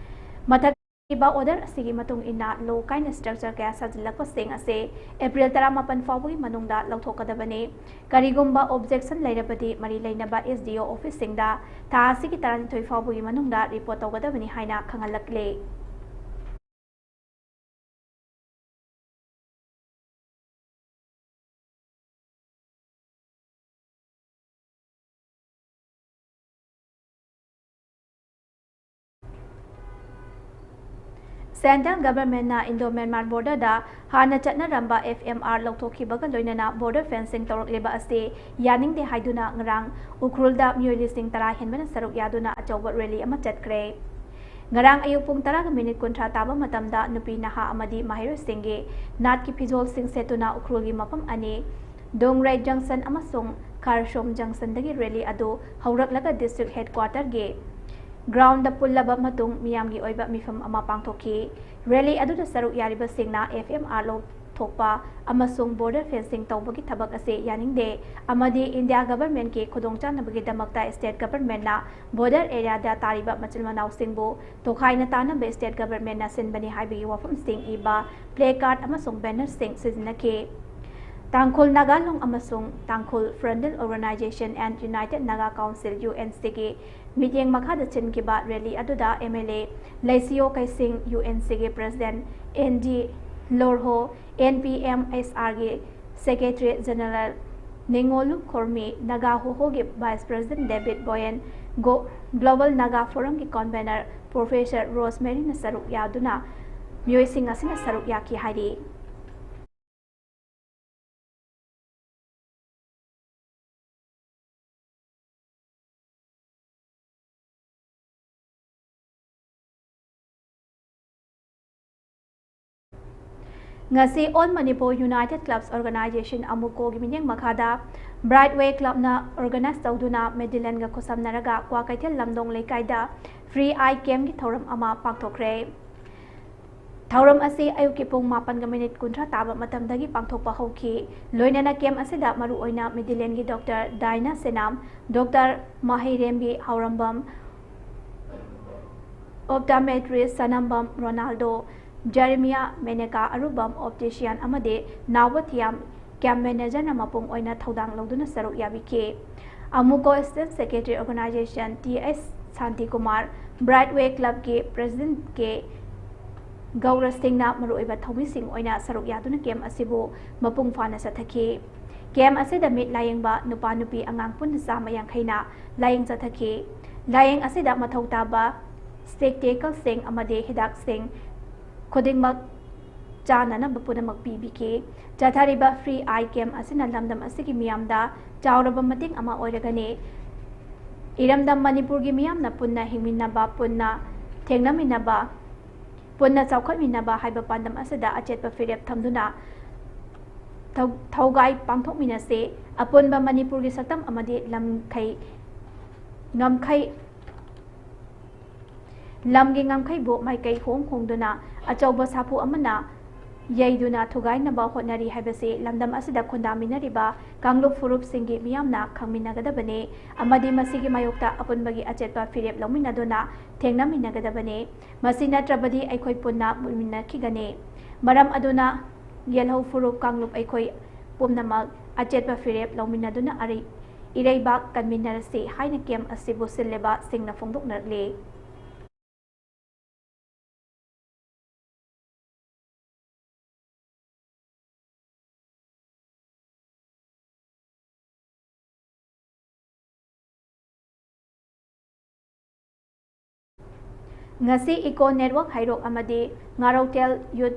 ꯃꯊꯛ ꯄꯤꯕ ꯑꯣꯔꯗꯔ ꯑꯁꯤꯒꯤ ꯃꯇꯨꯡ ꯏꯟꯅ ꯂꯣ ꯀꯥꯏꯅ ꯁ꯭ꯇ꯭ꯔꯛꯆꯔ ꯀꯌꯥ ꯁꯥꯖꯤꯜꯂꯛꯄꯁꯤꯡ ꯑꯁꯤ ꯑꯦꯄ꯭ꯔꯤꯜ ꯇꯔꯥꯃꯥꯄꯟ ꯐꯥꯎꯕꯒꯤ ꯃꯅꯨꯡꯗ ꯂꯧꯊꯣꯛꯀꯗꯕꯅꯤ꯫ ꯀꯔꯤꯒꯨꯝꯕ ꯑꯣꯕꯖꯦꯛꯁꯟ ꯂꯩꯔꯕꯗꯤ ꯃꯔꯤ ꯂꯩꯅꯕ ꯑꯦꯁ ꯗꯤ ꯑꯣ ꯑꯣꯐꯤꯁꯁꯤꯡꯗ ꯊꯥ ꯑꯁꯤꯒꯤ ꯇꯔꯥꯅꯤꯊꯣꯏ ꯐꯥꯎꯕꯒꯤ ꯃꯅꯨꯡꯗ ꯔꯤꯄꯣꯔꯠ ꯇꯧꯒꯗꯕꯅꯤ ꯍꯥꯏꯅ ꯈꯪꯍꯜꯂꯛꯂꯤ꯫ ꯁꯦꯟꯇ꯭ꯔꯦꯜ ꯒꯚꯔꯟꯃꯦꯟꯠꯅ ꯏꯟꯗꯣ ꯃ꯭ꯌꯥꯟꯃꯥꯔ ꯕꯣꯔꯗꯔꯗ ꯍꯥꯟꯅ ꯆꯠꯅꯔꯝꯕ ꯑꯦꯐ ꯑꯦꯝ ꯑꯥꯔ ꯂꯧꯊꯣꯛꯈꯤꯕꯒ ꯂꯣꯏꯅꯅ ꯕꯣꯔꯗꯔ ꯐꯦꯟꯁꯤꯡ ꯇꯧꯔꯛꯂꯤꯕ ꯑꯁꯤ ꯌꯥꯅꯤꯡꯗꯦ ꯍꯥꯏꯗꯨꯅ ꯉꯔꯥꯡ ꯎꯈ꯭ꯔꯨꯜꯗ ꯃꯤꯑꯣꯏ ꯂꯤꯁꯤꯡ ꯇꯔꯥ ꯍꯦꯟꯕꯅ ꯁꯔꯨꯛ ꯌꯥꯗꯨꯅ ꯑꯆꯧꯕ ꯔꯦꯂꯤ ꯑꯃ ꯆꯠꯈ꯭ꯔꯦ꯫ ꯉꯔꯥꯡ ꯑꯌꯨꯛ ꯄꯨꯡ ꯇꯔꯥꯒ ꯃꯤꯅꯤꯠ ꯀꯨꯟꯊ꯭ꯔꯥ ꯇꯥꯕ ꯃꯇꯝꯗ ꯅꯨꯄꯤ ꯅꯍꯥ ꯑꯃꯗꯤ ꯃꯍꯩꯔꯣꯏꯁꯤꯡꯒꯤ ꯅꯥꯠꯀꯤ ꯐꯤꯖꯣꯜꯁꯤꯡ ꯁꯦꯠꯇꯨꯅ ꯎꯈ꯭ꯔꯨꯜꯒꯤ ꯃꯐꯝ ꯑꯅꯤ, ꯗꯣꯡꯔꯩ ꯖꯪꯁꯟ ꯑꯃꯁꯨꯡ ꯈꯥꯔꯁꯣꯝ ꯖꯪꯁꯟꯗꯒꯤ ꯔꯦꯂꯤ ꯑꯗꯨ ꯍꯧꯔꯛꯂꯒ ꯗꯤꯁꯇ꯭ꯔꯤꯛ ꯍꯦꯗꯀ꯭ꯋꯥꯇꯔꯒꯤ ꯒ꯭ꯔꯥꯎꯟꯗ ꯄꯨꯜꯂꯕ ꯃꯇꯨꯡ ꯃꯤꯌꯥꯝꯒꯤ ꯑꯣꯏꯕ ꯃꯤꯐꯝ ꯑꯃ ꯄꯥꯡꯊꯣꯛꯈꯤ꯫ ꯔꯦꯂꯤ ꯑꯗꯨꯗ ꯁꯔꯨꯛ ꯌꯥꯔꯤꯕꯁꯤꯡꯅ ꯑꯦꯐ ꯑꯦꯝ ꯑꯥꯔ ꯂꯧ-, ꯊꯣꯛꯄ ꯑꯃꯁꯨꯡ border fencing ꯇꯧꯕꯒꯤ ꯊꯕꯛ ꯑꯁꯤ ꯌꯥꯅꯤꯡꯗꯦ ꯑꯃꯗꯤ India governmentꯀꯤ ꯈꯨꯗꯣꯡꯆꯥꯅꯕꯒꯤꯗꯃꯛꯇ state governmentꯅ border areaꯗ ꯇꯥꯔꯤꯕ ꯃꯆꯤꯟ ꯃꯅꯥꯎꯁꯤꯡꯕꯨ ꯇꯣꯈꯥꯏꯅ ꯇꯥꯅꯕ state governmentꯅ ꯁꯤꯟꯕꯅꯤ ꯍꯥꯏꯕꯒꯤ ꯋꯥꯐꯝꯁꯤꯡ ꯏꯕ placard ꯑꯃꯁꯨꯡ bannerꯁꯤꯡ ꯁꯤꯖꯤꯟꯅꯈꯤ꯫ ꯇꯥꯡꯈꯨꯜ ꯅꯥꯒꯥ ꯂꯣꯡ ꯑꯃꯁꯨꯡ ꯇꯥꯡꯈꯨꯜ Frontal Organisation and United Naga Council, UNCꯒꯤ ꯃꯤꯠꯌꯦꯡ ꯃꯈꯥꯗ ꯆꯤꯟꯈꯤꯕ rally ꯑꯗꯨꯗ MLA ꯂꯩꯁꯤꯌꯣ ꯀꯩꯁꯤꯡ, UNCꯒꯤ president N D ꯂꯣꯔꯍꯣ, NPMHRꯒꯤ secretary general ꯅꯤꯉꯣꯂꯨ ꯈꯣꯔꯃꯤ, Naga ꯍꯣꯍꯣꯒꯤ vice president David Boyen, Go-, Global Naga Forumꯒꯤ convener professor Rosemaryꯅ ꯁꯔꯨꯛ ꯌꯥꯗꯨꯅ ꯃꯤꯑꯣꯏꯁꯤꯡ ꯑꯁꯤꯅ ꯁꯔꯨꯛ ꯌꯥꯈꯤ ꯍꯥꯏꯔꯤ꯫ ꯉꯁꯤ All Manipur United Clubs Organisation, ꯑꯃꯨꯀꯣꯒꯤ ꯃꯤꯠꯌꯦꯡ ꯃꯈꯥꯗ Brightway Clubꯅ organize ꯇꯧꯗꯨꯅ Medillion ꯒ ꯈꯨꯠꯁꯝꯅꯔꯒ ꯀ꯭ꯋꯥꯀꯩꯊꯦꯜ ꯂꯝꯗꯣꯡ ꯂꯩꯀꯥꯏꯗ free eye campꯒꯤ ꯊꯧꯔꯝ ꯑꯃ ꯄꯥꯡꯊꯣꯛꯈ꯭ꯔꯦ꯫ ꯊꯧꯔꯝ ꯑꯁꯤ ꯑꯌꯨꯛꯀꯤ ꯄꯨꯡ ꯃꯥꯄꯟꯒ minute ꯀꯨꯟꯊ꯭ꯔꯥ ꯇꯥꯕ ꯃꯇꯝꯗꯒꯤ ꯄꯥꯡꯊꯣꯛꯄ ꯍꯧꯈꯤ꯫ ꯂꯣꯏꯅꯅ camp ꯑꯁꯤꯗ ꯃꯔꯨꯑꯣꯏꯅ Medillionꯒꯤ doctor Diana Senam, doctor Maheirembi Haorambam, optometrist Sanambam Ronaldo, Jeremiah Meneka Arubam optician ꯑꯃꯗꯤ ꯅꯥꯎꯕ ꯊꯤꯌꯥꯝ camp managerꯅ ꯃꯄꯨꯡ ꯑꯣꯏꯅ ꯊꯧꯗꯥꯡ ꯂꯧꯗꯨꯅ ꯁꯔꯨꯛ ꯌꯥꯕꯤꯈꯤ꯫ ꯑꯃꯨꯀꯣ State Secretary Organisation T S Shantikumar, Brightway Clubꯀꯤ president ꯀꯦ ꯒꯧꯔ ꯁꯤꯡꯅ ꯃꯔꯨꯑꯣꯏꯕ ꯊꯧꯃꯤꯁꯤꯡ ꯑꯣꯏꯅ ꯁꯔꯨꯛ ꯌꯥꯗꯨꯅ camp ꯑꯁꯤꯕꯨ ꯃꯄꯨꯡ ꯐꯥꯅ ꯆꯠꯊꯈꯤ꯫ Camp ꯑꯁꯤꯗ ꯃꯤꯠ ꯂꯥꯌꯦꯡꯕ ꯅꯨꯄꯥ ꯅꯨꯄꯤ ꯑꯉꯥꯡ ꯄꯨꯟꯅ ꯆꯥꯝꯃ ꯌꯥꯡꯈꯩꯅ ꯂꯥꯌꯦꯡ ꯆꯠꯊꯈꯤ꯫ ꯂꯥꯌꯦꯡ ꯑꯁꯤꯗ ꯃꯊꯧ ꯇꯥꯕ spectacleꯁꯤꯡ ꯑꯃꯗꯤ ꯍꯤꯗꯥꯛꯁꯤꯡ ꯈꯨꯗꯤꯡꯃꯛ ꯆꯥꯅꯅꯕ ꯄꯨꯝꯅꯃꯛ ꯄꯤꯕꯤꯈꯤ꯫ ꯆꯠꯊꯔꯤꯕ free eye camp ꯑꯁꯤꯅ ꯂꯝꯗꯝ ꯑꯁꯤꯒꯤ ꯃꯤꯌꯥꯝꯗ ꯆꯥꯎꯔꯕ ꯃꯇꯦꯡ ꯑꯃ ꯑꯣꯏꯔꯒꯅꯤ꯫ ꯏꯔꯝꯗꯝ ꯃꯅꯤꯄꯨꯔꯒꯤ ꯃꯤꯌꯥꯝꯅ ꯄꯨꯟꯅ ꯍꯤꯡꯃꯤꯟꯅꯕ, ꯄꯨꯟꯅ ꯊꯦꯡꯅꯃꯤꯟꯅꯕ, ꯄꯨꯟꯅ ꯆꯥꯎꯈꯠꯃꯤꯟꯅꯕ ꯍꯥꯏꯕ ꯄꯥꯟꯗꯝ ꯑꯁꯤꯗ ꯑꯆꯦꯠꯄ ꯐꯤꯔꯦꯞ ꯊꯝꯗꯨꯅ ꯊꯧ-, ꯊꯧꯒꯥꯏ ꯄꯥꯡꯊꯣꯛꯃꯤꯟꯅꯁꯤ꯫ ꯑꯄꯨꯟꯕ ꯃꯅꯤꯄꯨꯔꯒꯤ ꯁꯛꯇꯝ ꯑꯃꯗꯤ ꯂꯝꯈꯩ, ꯉꯝꯈꯩ, ꯂꯝꯒꯤ ꯉꯝꯈꯩꯕꯨ ꯃꯥꯏꯀꯩ ꯍꯣꯡ ꯍꯣꯡꯗꯨꯅ ꯑꯆꯧꯕ ꯁꯥꯐꯨ ꯑꯃꯅ ꯌꯩꯗꯨꯅ ꯊꯨꯒꯥꯏꯅꯕ ꯍꯣꯠꯅꯔꯤ ꯍꯥꯏꯕꯁꯤ ꯂꯝꯗꯝ ꯑꯁꯤꯗ ꯈꯨꯟꯗꯥꯃꯤꯟꯅꯔꯤꯕ ꯀꯥꯡꯂꯨꯞ ꯐꯨꯔꯨꯞꯁꯤꯡꯒꯤ ꯃꯤꯌꯥꯝꯅ ꯈꯪꯃꯤꯟꯅꯒꯗꯕꯅꯤ ꯑꯃꯗꯤ ꯃꯁꯤꯒꯤ ꯃꯥꯌꯣꯛꯇ ꯑꯄꯨꯟꯕꯒꯤ ꯑꯆꯦꯠꯄ ꯐꯤꯔꯦꯞ ꯂꯧꯃꯤꯟꯅꯗꯨꯅ ꯊꯦꯡꯅꯃꯤꯟꯅꯒꯗꯕꯅꯤ꯫ ꯃꯁꯤ ꯅꯠꯇ꯭ꯔꯕꯗꯤ ꯑꯩꯈꯣꯏ ꯄꯨꯟꯅ ꯃꯨꯟꯃꯤꯟꯅꯈꯤꯒꯅꯤ꯫ ꯃꯔꯝ ꯑꯗꯨꯅ ꯌꯦꯜꯍꯧ ꯐꯨꯔꯨꯞ ꯀꯥꯡꯂꯨꯞ ꯑꯩꯈꯣꯏ ꯄꯨꯝꯅꯃꯛ ꯑꯆꯦꯠꯄ ꯐꯤꯔꯦꯞ ꯂꯧꯃꯤꯟꯅꯗꯨꯅ ꯑꯔꯩ-, ꯏꯔꯩꯕꯥꯛ ꯀꯟꯃꯤꯟꯅꯔꯁꯤ ꯍꯥꯏꯅ ꯀꯦꯝ ꯑꯁꯤꯕꯨ ꯁꯤꯜꯂꯤꯕꯁꯤꯡꯅ ꯐꯣꯡꯗꯣꯛꯅꯔꯛꯂꯤ꯫ ꯉꯁꯤ Eco Network ꯍꯩꯔꯣꯛ ꯑꯃꯗꯤ ꯉꯥꯔꯧꯇꯦꯜ Youth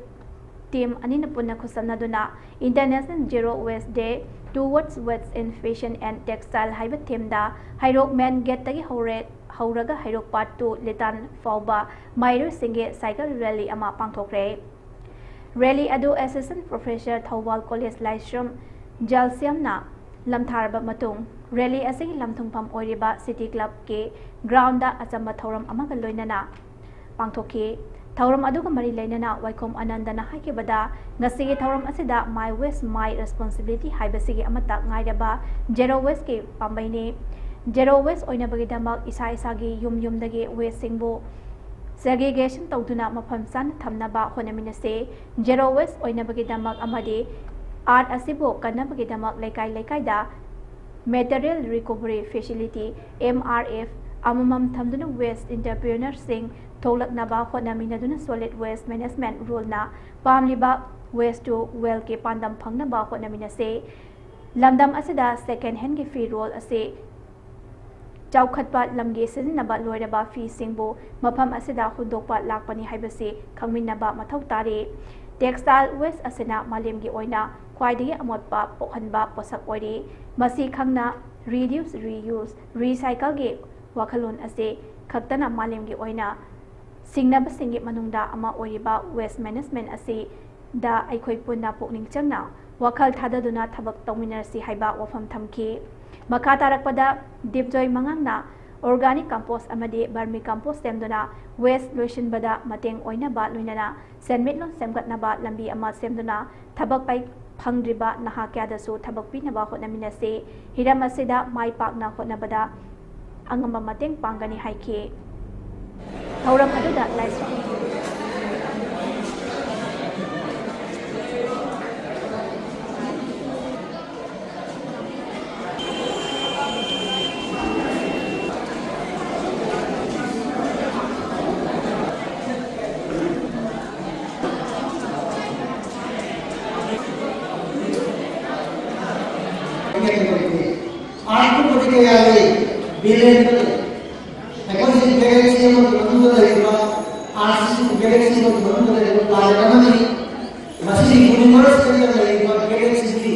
Team ꯑꯅꯤꯅ ꯄꯨꯟꯅ ꯈꯨꯠꯁꯝꯅꯗꯨꯅ International Zero Waste Day Towards Waste in Fashion and Textile ꯍꯥꯏꯕ themeꯗ ꯍꯩꯔꯣꯛ main gateꯇꯒꯤ ꯍꯧꯔꯦ, ꯍꯧꯔꯒ ꯍꯩꯔꯣꯛ Part two ꯂꯤꯇꯥꯟ ꯐꯥꯎꯕ ꯃꯍꯩꯔꯣꯏꯁꯤꯡꯒꯤ cycle rally ꯑꯃ ꯄꯥꯡꯊꯣꯛꯈ꯭ꯔꯦ꯫ Rally ꯑꯗꯨ Assistant Professor ꯊꯧꯕꯥꯜ College ꯂꯥꯏꯁ꯭ꯔꯝ ꯖꯦꯜꯁꯤꯌꯝꯅ ꯂꯝꯊꯥꯔꯕ ꯃꯇꯨꯡ, rally ꯑꯁꯤꯒꯤ ꯂꯝꯊꯨꯡꯐꯝ ꯑꯣꯏꯔꯤꯕ City Clubꯀꯤ groundꯗ ꯑꯆꯝꯕ ꯊꯧꯔꯝ ꯑꯃꯒ ꯂꯣꯏꯅꯅ ꯄꯥꯡꯊꯣꯛꯈꯤ꯫ ꯊꯧꯔꯝ ꯑꯗꯨꯒ ꯃꯔꯤ ꯂꯩꯅꯅ ꯋꯥꯏꯈꯣꯝ ꯑꯅꯟꯗꯅ ꯍꯥꯏꯈꯤꯕꯗ, ꯉꯁꯤꯒꯤ ꯊꯧꯔꯝ ꯑꯁꯤꯗ My Waste My Responsibility ꯍꯥꯏꯕꯁꯤꯒꯤ ꯑꯃꯠꯇ ꯉꯥꯏꯔꯕ Zero Wasteꯀꯤ ꯄꯥꯝꯕꯩꯅꯤ꯫ Zero Waste ꯑꯣꯏꯅꯕꯒꯤꯗꯃꯛ ꯏꯁꯥ ꯏꯁꯥꯒꯤ ꯌꯨꯝ ꯌꯨꯝꯗꯒꯤ wasteꯁꯤꯡꯕꯨ segregation ꯇꯧꯗꯨꯅ ꯃꯐꯝ ꯆꯥꯅ ꯊꯝꯅꯕ ꯍꯣꯠꯅꯃꯤꯟꯅꯁꯤ꯫ Zero Waste ꯑꯣꯏꯅꯕꯒꯤꯗꯃꯛ ꯑꯃꯗꯤ art ꯑꯁꯤꯕꯨ ꯀꯟꯅꯕꯒꯤꯗꯃꯛ ꯂꯩꯀꯥꯏ ꯂꯩꯀꯥꯏꯗ Material Recovery Facility, M R F, ꯑꯃꯃꯝ ꯊꯝꯗꯨꯅ waste entrepreneurꯁꯤꯡ ꯊꯣꯛꯂꯛꯅꯕ ꯍꯣꯠꯅꯃꯤꯟꯅꯗꯨꯅ Solid Waste Management Ruleꯅ ꯄꯥꯝꯂꯤꯕ Waste to Wealthꯀꯤ ꯄꯥꯟꯗꯝ ꯐꯪꯅꯕ ꯍꯣꯠꯅꯃꯤꯟꯅꯁꯤ꯫ ꯂꯝꯗꯝ ꯑꯁꯤꯗ second handꯒꯤ ꯐꯤꯔꯣꯜ ꯑꯁꯤ ꯆꯥꯎꯈꯠꯄ ꯂꯝꯒꯤ ꯁꯤꯖꯤꯟꯅꯕ ꯂꯣꯏꯔꯕ ꯐꯤꯁꯤꯡꯕꯨ ꯃꯐꯝ ꯑꯁꯤꯗ ꯍꯨꯟꯗꯣꯛꯄ ꯂꯥꯛꯄꯅꯤ ꯍꯥꯏꯕꯁꯤ ꯈꯪꯃꯤꯟꯅꯕ ꯃꯊꯧ ꯇꯥꯔꯤ꯫ Textile waste ꯑꯁꯤꯅ ꯃꯥꯂꯦꯝꯒꯤ ꯑꯣꯏꯅ ꯈ꯭ꯋꯥꯏꯗꯒꯤ ꯑꯃꯣꯠꯄ ꯄꯣꯛꯍꯟꯕ ꯄꯣꯠꯁꯛ ꯑꯣꯏꯔꯤ꯫ ꯃꯁꯤ ꯈꯪꯅ Reduce, Reuse, Recycleꯒꯤ ꯋꯥꯈꯜꯂꯣꯟ ꯑꯁꯤ ꯈꯛꯇꯅ ꯃꯥꯂꯦꯝꯒꯤ ꯑꯣꯏꯅ ꯁꯤꯡꯅꯕꯁꯤꯡꯒꯤ ꯃꯅꯨꯡꯗ ꯑꯃ ꯑꯣꯏꯔꯤꯕ waste management ꯑꯁꯤꯗ ꯑꯩꯈꯣꯏ ꯄꯨꯟꯅ ꯄꯨꯛꯅꯤꯡ ꯆꯪꯅ ꯋꯥꯈꯜ ꯊꯥꯗꯗꯨꯅ ꯊꯕꯛ ꯇꯧꯃꯤꯟꯅꯔꯁꯤ ꯍꯥꯏꯕ ꯋꯥꯐꯝ ꯊꯝꯈꯤ꯫ ꯃꯈꯥ ꯇꯥꯔꯛꯄꯗ ꯗꯤꯞꯖꯣꯏ ꯃꯉꯥꯡꯅ organic compost ꯑꯃꯗꯤ vermi compost ꯁꯦꯝꯗꯨꯅ waste ꯂꯣꯏꯁꯤꯟꯕꯗ ꯃꯇꯦꯡ ꯑꯣꯏꯅꯕ, ꯂꯣꯏꯅꯅ ꯁꯦꯟꯃꯤꯠꯂꯣꯟ ꯁꯦꯝꯒꯠꯅꯕ ꯂꯝꯕꯤ ꯑꯃ ꯁꯦꯝꯗꯨꯅ ꯊꯕꯛ ꯄꯩ-, ꯐꯪꯗ꯭ꯔꯤꯕ ꯅꯍꯥ ꯀꯌꯥꯗꯁꯨ ꯊꯕꯛ ꯄꯤꯅꯕ ꯍꯣꯠꯅꯃꯤꯟꯅꯁꯤ꯫ ꯍꯤꯔꯝ ꯑꯁꯤꯗ ꯃꯥꯏ ꯄꯥꯛꯅ ꯍꯣꯠꯅꯕꯗ ꯑꯉꯝꯕ ꯃꯇꯦꯡ ꯄꯥꯡꯒꯅꯤ ꯍꯥꯏꯈꯤ꯫ ꯊꯧꯔꯝ ꯑꯗꯨꯗ ꯂꯥꯏꯁ꯭ꯔꯝ ꯑꯥꯔꯠꯀꯨꯝꯕꯗꯤ ꯀꯌꯥ ꯂꯩ? ꯕꯤꯂꯤꯌꯟꯗ ꯂꯩ꯫ ꯑꯩꯈꯣꯏꯁꯤ ꯒꯦꯂꯦꯛꯁꯤ ꯑꯃꯒꯤ ꯃꯅꯨꯡꯗ ꯂꯩꯔꯤꯕ, ꯑꯥꯔꯠꯁꯤ ꯒꯦꯂꯦꯛꯁꯤ ꯑꯃꯒꯤ ꯃꯅꯨꯡꯗ ꯂꯩꯔꯤꯕ ꯄ꯭ꯂꯥꯅꯦꯠ ꯑꯃꯅꯤ꯫ ꯃꯁꯤꯒꯤ ꯌꯨꯅꯤꯚꯔꯁ ꯑꯁꯤꯗ ꯂꯩꯔꯤꯕ ꯒꯦꯂꯦꯛꯁꯤꯁꯤ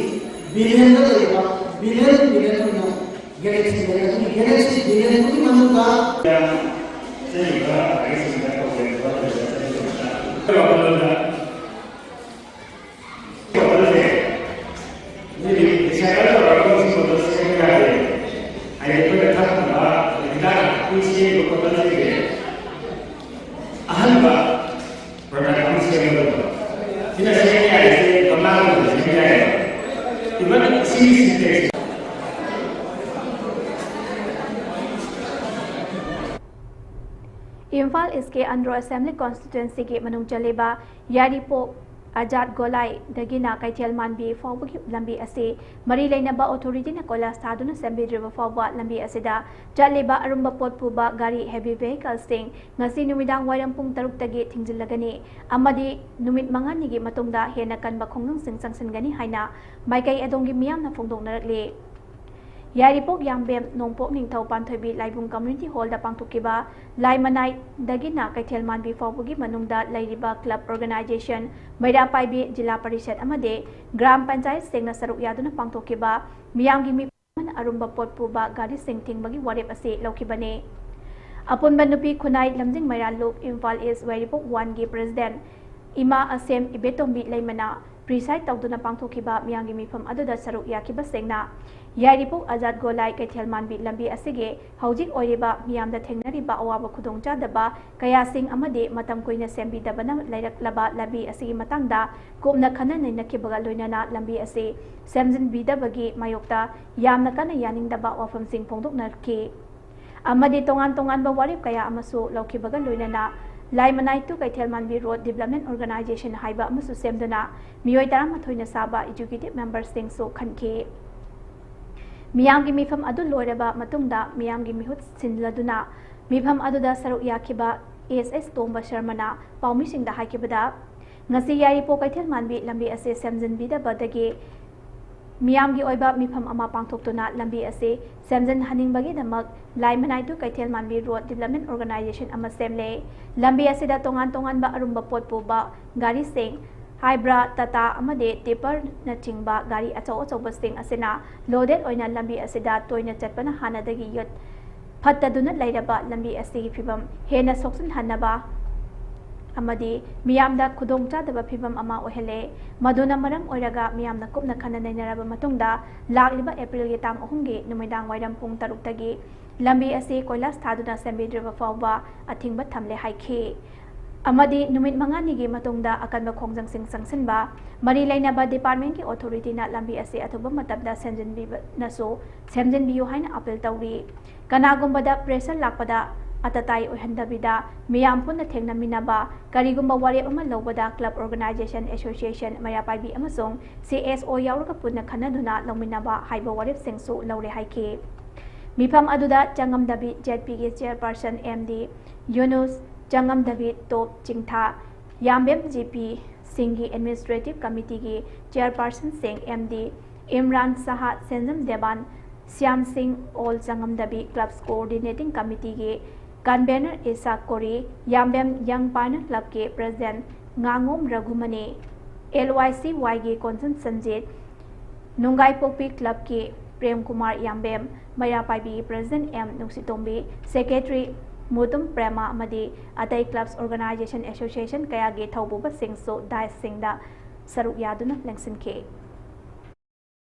ꯕꯤꯂꯤꯌꯟꯗ ꯂꯩꯔꯤꯕ, ꯕꯤꯂꯤꯌꯟ ꯕꯤꯂꯤꯌꯟ ꯑꯣꯏꯅ ꯒꯦꯂꯦꯛꯁꯤ ꯂꯩ꯫ ꯑꯗꯨꯒꯤ ꯒꯦꯂꯦꯛꯁꯤ ꯕꯤꯂꯤꯌꯟꯗꯨꯒꯤ ꯃꯅꯨꯡꯗ ꯆꯠꯂꯤꯕ ꯑꯥꯔꯇꯤꯁꯁꯤꯡꯗ ꯇꯧꯔꯤꯕ ꯋꯥꯈꯜꯂꯣꯟꯗ ꯋꯥꯈꯜꯁꯦ ꯃꯤꯗꯤ ꯔꯤꯁꯥꯏꯀꯜ ꯇꯧꯔꯒ ꯃꯁꯤ ꯕꯣꯇꯜ ꯁꯦꯝꯕ ꯌꯥꯗꯦ꯫ ꯍꯥꯏꯗꯤ ꯑꯩꯈꯣꯏꯅ ꯊꯛꯅꯕ ꯍꯤꯗꯥꯛ ꯅꯥꯄꯤ ꯁꯦꯝꯕ ꯈꯣꯠꯄꯁꯤꯡꯁꯦ ꯑꯍꯟꯕ ꯄ꯭ꯔꯗꯛ ꯑꯃ ꯁꯦꯝꯒꯗꯕ꯫ ꯁꯤꯅ ꯁꯦꯝꯕ ꯌꯥꯔꯤꯁꯦ ꯒꯝꯂꯥꯒꯨꯝꯕꯗ ꯁꯦꯝꯕ ꯌꯥꯏꯑꯕ꯫ Even ꯏꯁꯤꯡ ꯁꯤꯟꯇꯦꯛꯁ꯫ ꯏꯝꯐꯥꯜ ꯏꯁꯀꯤ ꯑꯟꯗ꯭ꯔꯣ ꯑꯦꯁꯦꯝꯕ꯭ꯂꯤ ꯀꯣꯟꯁꯇꯤꯇ꯭ꯋꯦꯟꯁꯤꯒꯤ ꯃꯅꯨꯡ ꯆꯜꯂꯤꯕ ꯌꯥꯏꯔꯤꯄꯣꯛ ꯑꯖꯥꯠ ꯒꯣꯂꯥꯏꯗꯒꯤꯅ ꯀꯩꯊꯦꯜ ꯃꯥꯟꯕꯤ ꯐꯥꯎꯕꯒꯤ ꯂꯝꯕꯤ ꯑꯁꯤ ꯃꯔꯤ ꯂꯩꯅꯕ ꯑꯣꯊꯣꯔꯤꯇꯤꯅ ꯀꯣꯏꯂꯥꯁ ꯊꯥꯗꯨꯅ ꯁꯦꯝꯕꯤꯗ꯭ꯔꯤꯕ ꯐꯥꯎꯕ ꯂꯝꯕꯤ ꯑꯁꯤꯗ ꯆꯠꯂꯤꯕ ꯑꯔꯨꯝꯕ ꯄꯣꯠ ꯄꯨꯕ ꯒꯥꯔꯤ, ꯍꯦꯚꯤ ꯚꯦꯍꯤꯀꯜꯁꯤꯡ ꯉꯁꯤ ꯅꯨꯃꯤꯗꯥꯡ ꯋꯥꯏꯔꯝ ꯄꯨꯡ ꯇꯔꯨꯛꯇꯒꯤ ꯊꯤꯡꯖꯤꯜꯂꯒꯅꯤ ꯑꯃꯗꯤ ꯅꯨꯃꯤꯠ ꯃꯉꯥꯅꯤꯒꯤ ꯃꯇꯨꯡꯗ ꯍꯦꯟꯅ ꯀꯟꯕ ꯈꯣꯡꯖꯪꯁꯤꯡ ꯆꯪꯁꯤꯟꯒꯅꯤ ꯍꯥꯏꯅ ꯃꯥꯏꯀꯩ ꯑꯗꯣꯝꯒꯤ ꯃꯤꯌꯥꯝꯅ ꯐꯣꯡꯗꯣꯛꯅꯔꯛꯂꯤ꯫ ꯌꯥꯏꯔꯤꯄꯣꯛ ꯌꯥꯝꯕꯦꯝ ꯅꯣꯡꯄꯣꯛ ꯅꯤꯡꯊꯧ ꯄꯥꯟꯊꯣꯏꯕꯤ ꯂꯥꯏꯕꯨꯡ ꯀꯝꯃ꯭ꯌꯨꯅꯤꯇꯤ ꯍꯣꯜꯗ ꯄꯥꯡꯊꯣꯛꯈꯤꯕ ꯂꯥꯏ ꯃꯅꯥꯏꯗꯒꯤꯅ ꯀꯩꯊꯦꯜ ꯃꯥꯟꯕꯤ ꯐꯥꯎꯕꯒꯤ ꯃꯅꯨꯡꯗ ꯂꯩꯔꯤꯕ ꯀ꯭ꯂꯕ, ꯑꯣꯔꯒꯅꯥꯏꯖꯦꯁꯟ, ꯃꯩꯔꯥ ꯄꯥꯏꯕꯤ, ꯖꯤꯂꯥ ꯄꯔꯤꯁꯠ ꯑꯃꯗꯤ ꯒ꯭ꯔꯥꯝ ꯄꯟꯆꯥꯌꯠꯁꯤꯡꯅ ꯁꯔꯨꯛ ꯌꯥꯗꯨꯅ ꯄꯥꯡꯊꯣꯛꯈꯤꯕ ꯃꯤꯌꯥꯝꯒꯤ ꯃꯤ ꯑꯃꯅ ꯑꯔꯨꯝꯕ ꯄꯣꯠ ꯄꯨꯕ ꯒꯥꯔꯤꯁꯤꯡ ꯊꯤꯡꯕꯒꯤ ꯋꯥꯔꯦꯞ ꯑꯁꯤ ꯂꯧꯈꯤꯕꯅꯤ꯫ ꯑꯄꯨꯟꯕ ꯅꯨꯄꯤ ꯈꯨꯟꯅꯥꯏ ꯂꯝꯖꯤꯡ ꯃꯩꯔꯥ ꯂꯨꯞ ꯏꯝꯐꯥꯜ ꯏꯁ ꯋꯥꯏꯔꯤꯄꯣꯛ ꯋꯥꯟꯒꯤ ꯄ꯭ꯔꯦꯁꯤꯗꯦꯟꯠ ꯏꯃꯥ ꯑꯁꯦꯝ ꯏꯕꯦꯇꯣꯝꯕꯤ ꯂꯩꯃꯅ ꯄ꯭ꯔꯤꯁꯥꯏꯗ ꯇꯧꯗꯨꯅ ꯄꯥꯡꯊꯣꯛꯈꯤꯕ ꯃꯤꯌꯥꯝꯒꯤ ꯃꯤꯐꯝ ꯑꯗꯨꯗ ꯁꯔꯨꯛ ꯌꯥꯈꯤꯕꯁꯤꯡꯅ ꯌꯥꯏꯔꯤꯄꯣꯛ ꯑꯖꯥꯗ ꯒꯣꯂꯥꯏ ꯀꯩꯊꯦꯜ ꯃꯥꯟꯕꯤ ꯂꯝꯕꯤ ꯑꯁꯤꯒꯤ ꯍꯧꯖꯤꯛ ꯑꯣꯏꯔꯤꯕ ꯃꯤꯌꯥꯝꯗ ꯊꯦꯡꯅꯔꯤꯕ ꯑꯋꯥꯕ ꯈꯨꯗꯣꯡꯆꯥꯗꯕ ꯀꯌꯥꯁꯤꯡ ꯑꯃꯗꯤ ꯃꯇꯝ ꯀꯨꯏꯅ ꯁꯦꯝꯕꯤꯗꯕꯅ ꯂꯩꯔꯛꯂꯕ ꯂꯝꯕꯤ ꯑꯁꯤꯒꯤ ꯃꯇꯥꯡꯗ ꯀꯨꯞꯅ ꯈꯟꯅ ꯅꯩꯅꯈꯤꯕꯒ ꯂꯣꯏꯅꯅ ꯂꯝꯕꯤ ꯑꯁꯤ ꯁꯦꯝꯖꯤꯟꯕꯤꯗꯕꯒꯤ ꯃꯥꯌꯣꯛꯇ ꯌꯥꯝꯅ ꯀꯟꯅ ꯌꯥꯅꯤꯡꯗꯕ ꯋꯥꯐꯝꯁꯤꯡ ꯐꯣꯡꯗꯣꯛꯅꯈꯤ꯫ ꯑꯃꯗꯤ ꯇꯣꯉꯥꯟ ꯇꯣꯉꯥꯟꯕ ꯋꯥꯔꯦꯞ ꯀꯌꯥ ꯑꯃꯁꯨ ꯂꯧꯈꯤꯕꯒ ꯂꯣꯏꯅꯅ ꯂꯥꯏꯃꯅꯥꯏ to ꯀꯩꯊꯦꯜ ꯃꯥꯟꯕꯤ road development organization ꯍꯥꯏꯕ ꯑꯃꯁꯨ ꯁꯦꯝꯗꯨꯅ ꯃꯤꯑꯣꯏ ꯇꯔꯥꯃꯥꯊꯣꯏꯅ ꯁꯥꯕ executive memberꯁꯤꯡꯁꯨ ꯈꯟꯈꯤ꯫ ꯃꯤꯌꯥꯝꯒꯤ ꯃꯤꯐꯝ ꯑꯗꯨ ꯂꯣꯏꯔꯕ ꯃꯇꯨꯡꯗ ꯃꯤꯌꯥꯝꯒꯤ ꯃꯤꯍꯨꯠ ꯁꯤꯟꯂꯗꯨꯅ ꯃꯤꯐꯝ ꯑꯗꯨꯗ ꯁꯔꯨꯛ ꯌꯥꯈꯤꯕ ꯑꯦꯁ ꯑꯦꯁ ꯇꯣꯝꯕ ꯁꯔꯃꯅ ꯄꯥꯎꯃꯤꯁꯤꯡꯗ ꯍꯥꯏꯈꯤꯕꯗ, ꯉꯁꯤ ꯌꯥꯏꯔꯤꯄꯣꯛ ꯀꯩꯊꯦꯜ ꯃꯥꯟꯕꯤ ꯂꯝꯕꯤ ꯑꯁꯤ ꯁꯦꯝꯖꯤꯟꯕꯤꯗꯕꯗꯒꯤ ꯃꯤꯌꯥꯝꯒꯤ ꯑꯣꯏꯕ ꯃꯤꯐꯝ ꯑꯃ ꯄꯥꯡꯊꯣꯛꯇꯨꯅ ꯂꯝꯕꯤ ꯑꯁꯤ ꯁꯦꯝꯖꯤꯟꯍꯟꯅꯤꯡꯕꯒꯤ ꯗꯃꯛ ꯂꯥꯏꯃꯅꯥꯏ to ꯀꯩꯊꯦꯜ ꯃꯥꯟꯕꯤ road development organization ꯑꯃ ꯁꯦꯝꯂꯦ꯫ ꯂꯝꯕꯤ ꯑꯁꯤꯗ ꯇꯣꯉꯥꯟ ꯇꯣꯉꯥꯟꯕ ꯑꯔꯨꯝꯕ ꯄꯣꯠ ꯄꯨꯕ ꯒꯥꯔꯤꯁꯤꯡ, ꯍꯥꯏꯕ꯭ꯔꯥ, ꯇꯥꯇꯥ ꯑꯃꯗꯤ ꯇꯤꯄꯔꯅꯆꯤꯡꯕ ꯒꯥꯔꯤ ꯑꯆꯧ ꯑꯆꯧꯕꯁꯤꯡ ꯑꯁꯤꯅ loaded ꯑꯣꯏꯅ ꯂꯝꯕꯤ ꯑꯁꯤꯗ ꯇꯣꯏꯅ ꯆꯠꯄꯅ ꯍꯥꯟꯅꯗꯒꯤ ꯌꯣꯠ ꯐꯠꯇꯗꯨꯅ ꯂꯩꯔꯕ ꯂꯝꯕꯤ ꯑꯁꯤꯒꯤ ꯐꯤꯕꯝ ꯍꯦꯟꯅ ꯁꯣꯛꯆꯤꯟꯍꯟꯅꯕ ꯑꯃꯗꯤ ꯃꯤꯌꯥꯝꯗ ꯈꯨꯗꯣꯡꯆꯥꯗꯕ ꯐꯤꯕꯝ ꯑꯃ ꯑꯣꯏꯍꯜꯂꯦ꯫ ꯃꯗꯨꯅ ꯃꯔꯝ ꯑꯣꯏꯔꯒ ꯃꯤꯌꯥꯝꯅ ꯀꯨꯞꯅ ꯈꯟꯅ ꯅꯩꯅꯔꯕ ꯃꯇꯨꯡꯗ ꯂꯥꯛꯂꯤꯕ ꯑꯦꯄ꯭ꯔꯤꯜꯒꯤ ꯇꯥꯡ ꯑꯍꯨꯝꯒꯤ ꯅꯨꯃꯤꯗꯥꯡ ꯋꯥꯏꯔꯝ ꯄꯨꯡ ꯇꯔꯨꯛꯇꯒꯤ ꯂꯝꯕꯤ ꯑꯁꯤ ꯀꯣꯏꯂꯥꯁ ꯊꯥꯗꯨꯅ ꯁꯦꯝꯕꯤꯗ꯭ꯔꯤꯕ ꯐꯥꯎꯕ ꯑꯊꯤꯡꯕ ꯊꯝꯂꯦ ꯍꯥꯏꯈꯤ꯫ ꯑꯃꯗꯤ ꯅꯨꯃꯤꯠ ꯃꯉꯥꯅꯤꯒꯤ ꯃꯇꯨꯡꯗ ꯑꯀꯟꯕ ꯈꯣꯡꯖꯪꯁꯤꯡ ꯆꯪꯁꯤꯟꯕ ꯃꯔꯤ ꯂꯩꯅꯕ departmentꯀꯤ authorityꯅ ꯂꯝꯕꯤ ꯑꯁꯤ ꯑꯊꯨꯕ ꯃꯇꯝꯗ ꯁꯦꯝꯖꯤꯟꯕꯤꯕꯅꯁꯨ ꯁꯦꯝꯖꯤꯟꯕꯤꯌꯨ ꯍꯥꯏꯅ appeal ꯇꯧꯔꯤ꯫ ꯀꯅꯥꯒꯨꯝꯕꯗ pressure ꯂꯥꯛꯄꯗ ꯑꯇꯇꯥꯏ ꯑꯣꯏꯍꯟꯗꯕꯤꯗ ꯃꯤꯌꯥꯝ ꯄꯨꯟꯅ ꯊꯦꯡꯅꯃꯤꯟꯅꯕ, ꯀꯔꯤꯒꯨꯝꯕ ꯋꯥꯔꯦꯞ ꯑꯃ ꯂꯧꯕꯗ club organization, association, ꯃꯩꯔꯥ ꯄꯥꯏꯕꯤ ꯑꯃꯁꯨꯡ C S O ꯌꯥꯎꯔꯒ ꯄꯨꯟꯅ ꯈꯟꯅꯗꯨꯅ ꯂꯧꯃꯤꯟꯅꯕ ꯍꯥꯏꯕ ꯋꯥꯔꯦꯞꯁꯤꯡꯁꯨ ꯂꯧꯔꯦ ꯍꯥꯏꯈꯤ꯫ ꯃꯤꯐꯝ ꯑꯗꯨꯗ ꯆꯪꯉꯝꯗꯕꯤ Z Pꯒꯤ chairperson M D ꯌꯨꯅꯨꯁ, ꯆꯪꯉꯝꯗꯕꯤ ꯇꯣꯞ ꯆꯤꯡꯊꯥ, ꯌꯥꯝꯕꯦꯝ G P ꯁꯤꯡꯒꯤ administrative committeeꯒꯤ chairpersonꯁꯤꯡ M D ꯏꯝꯔꯥꯟ ꯁꯍꯥ, ꯁꯦꯟꯖꯝ ꯗꯦꯕꯥꯟ, ꯁ꯭ꯌꯥꯝ ꯁꯤꯡ, all ꯆꯪꯉꯝꯗꯕꯤ clubs coordinating committeeꯒꯤ convener Isaac ꯀꯣꯔꯤ, ꯌꯥꯝꯕꯦꯝ young pioneer clubꯀꯤ president ꯉꯥꯉꯣꯝ ꯔꯘꯨꯃꯅꯤ, L Y C Yꯒꯤ ꯀꯣꯟꯁꯟ Sanjit, ꯅꯨꯡꯒꯥꯏꯄꯣꯛꯄꯤ clubꯀꯤ Prem Kumar ꯌꯥꯝꯕꯦꯝ, ꯃꯩꯔꯥ ꯄꯥꯏꯕꯤꯒꯤ president M ꯅꯨꯡꯁꯤꯇꯣꯝꯕꯤ, secretary Mutum ꯄ꯭ꯔꯦꯃ ꯑꯃꯗꯤ ꯑꯇꯩ clubs, organization, association ꯀꯌꯥꯒꯤ ꯊꯧꯄꯨꯕꯁꯤꯡꯁꯨ dais ꯁꯤꯡꯗ ꯁꯔꯨꯛ ꯌꯥꯗꯨꯅ ꯂꯦꯡꯁꯤꯟꯈꯤ꯫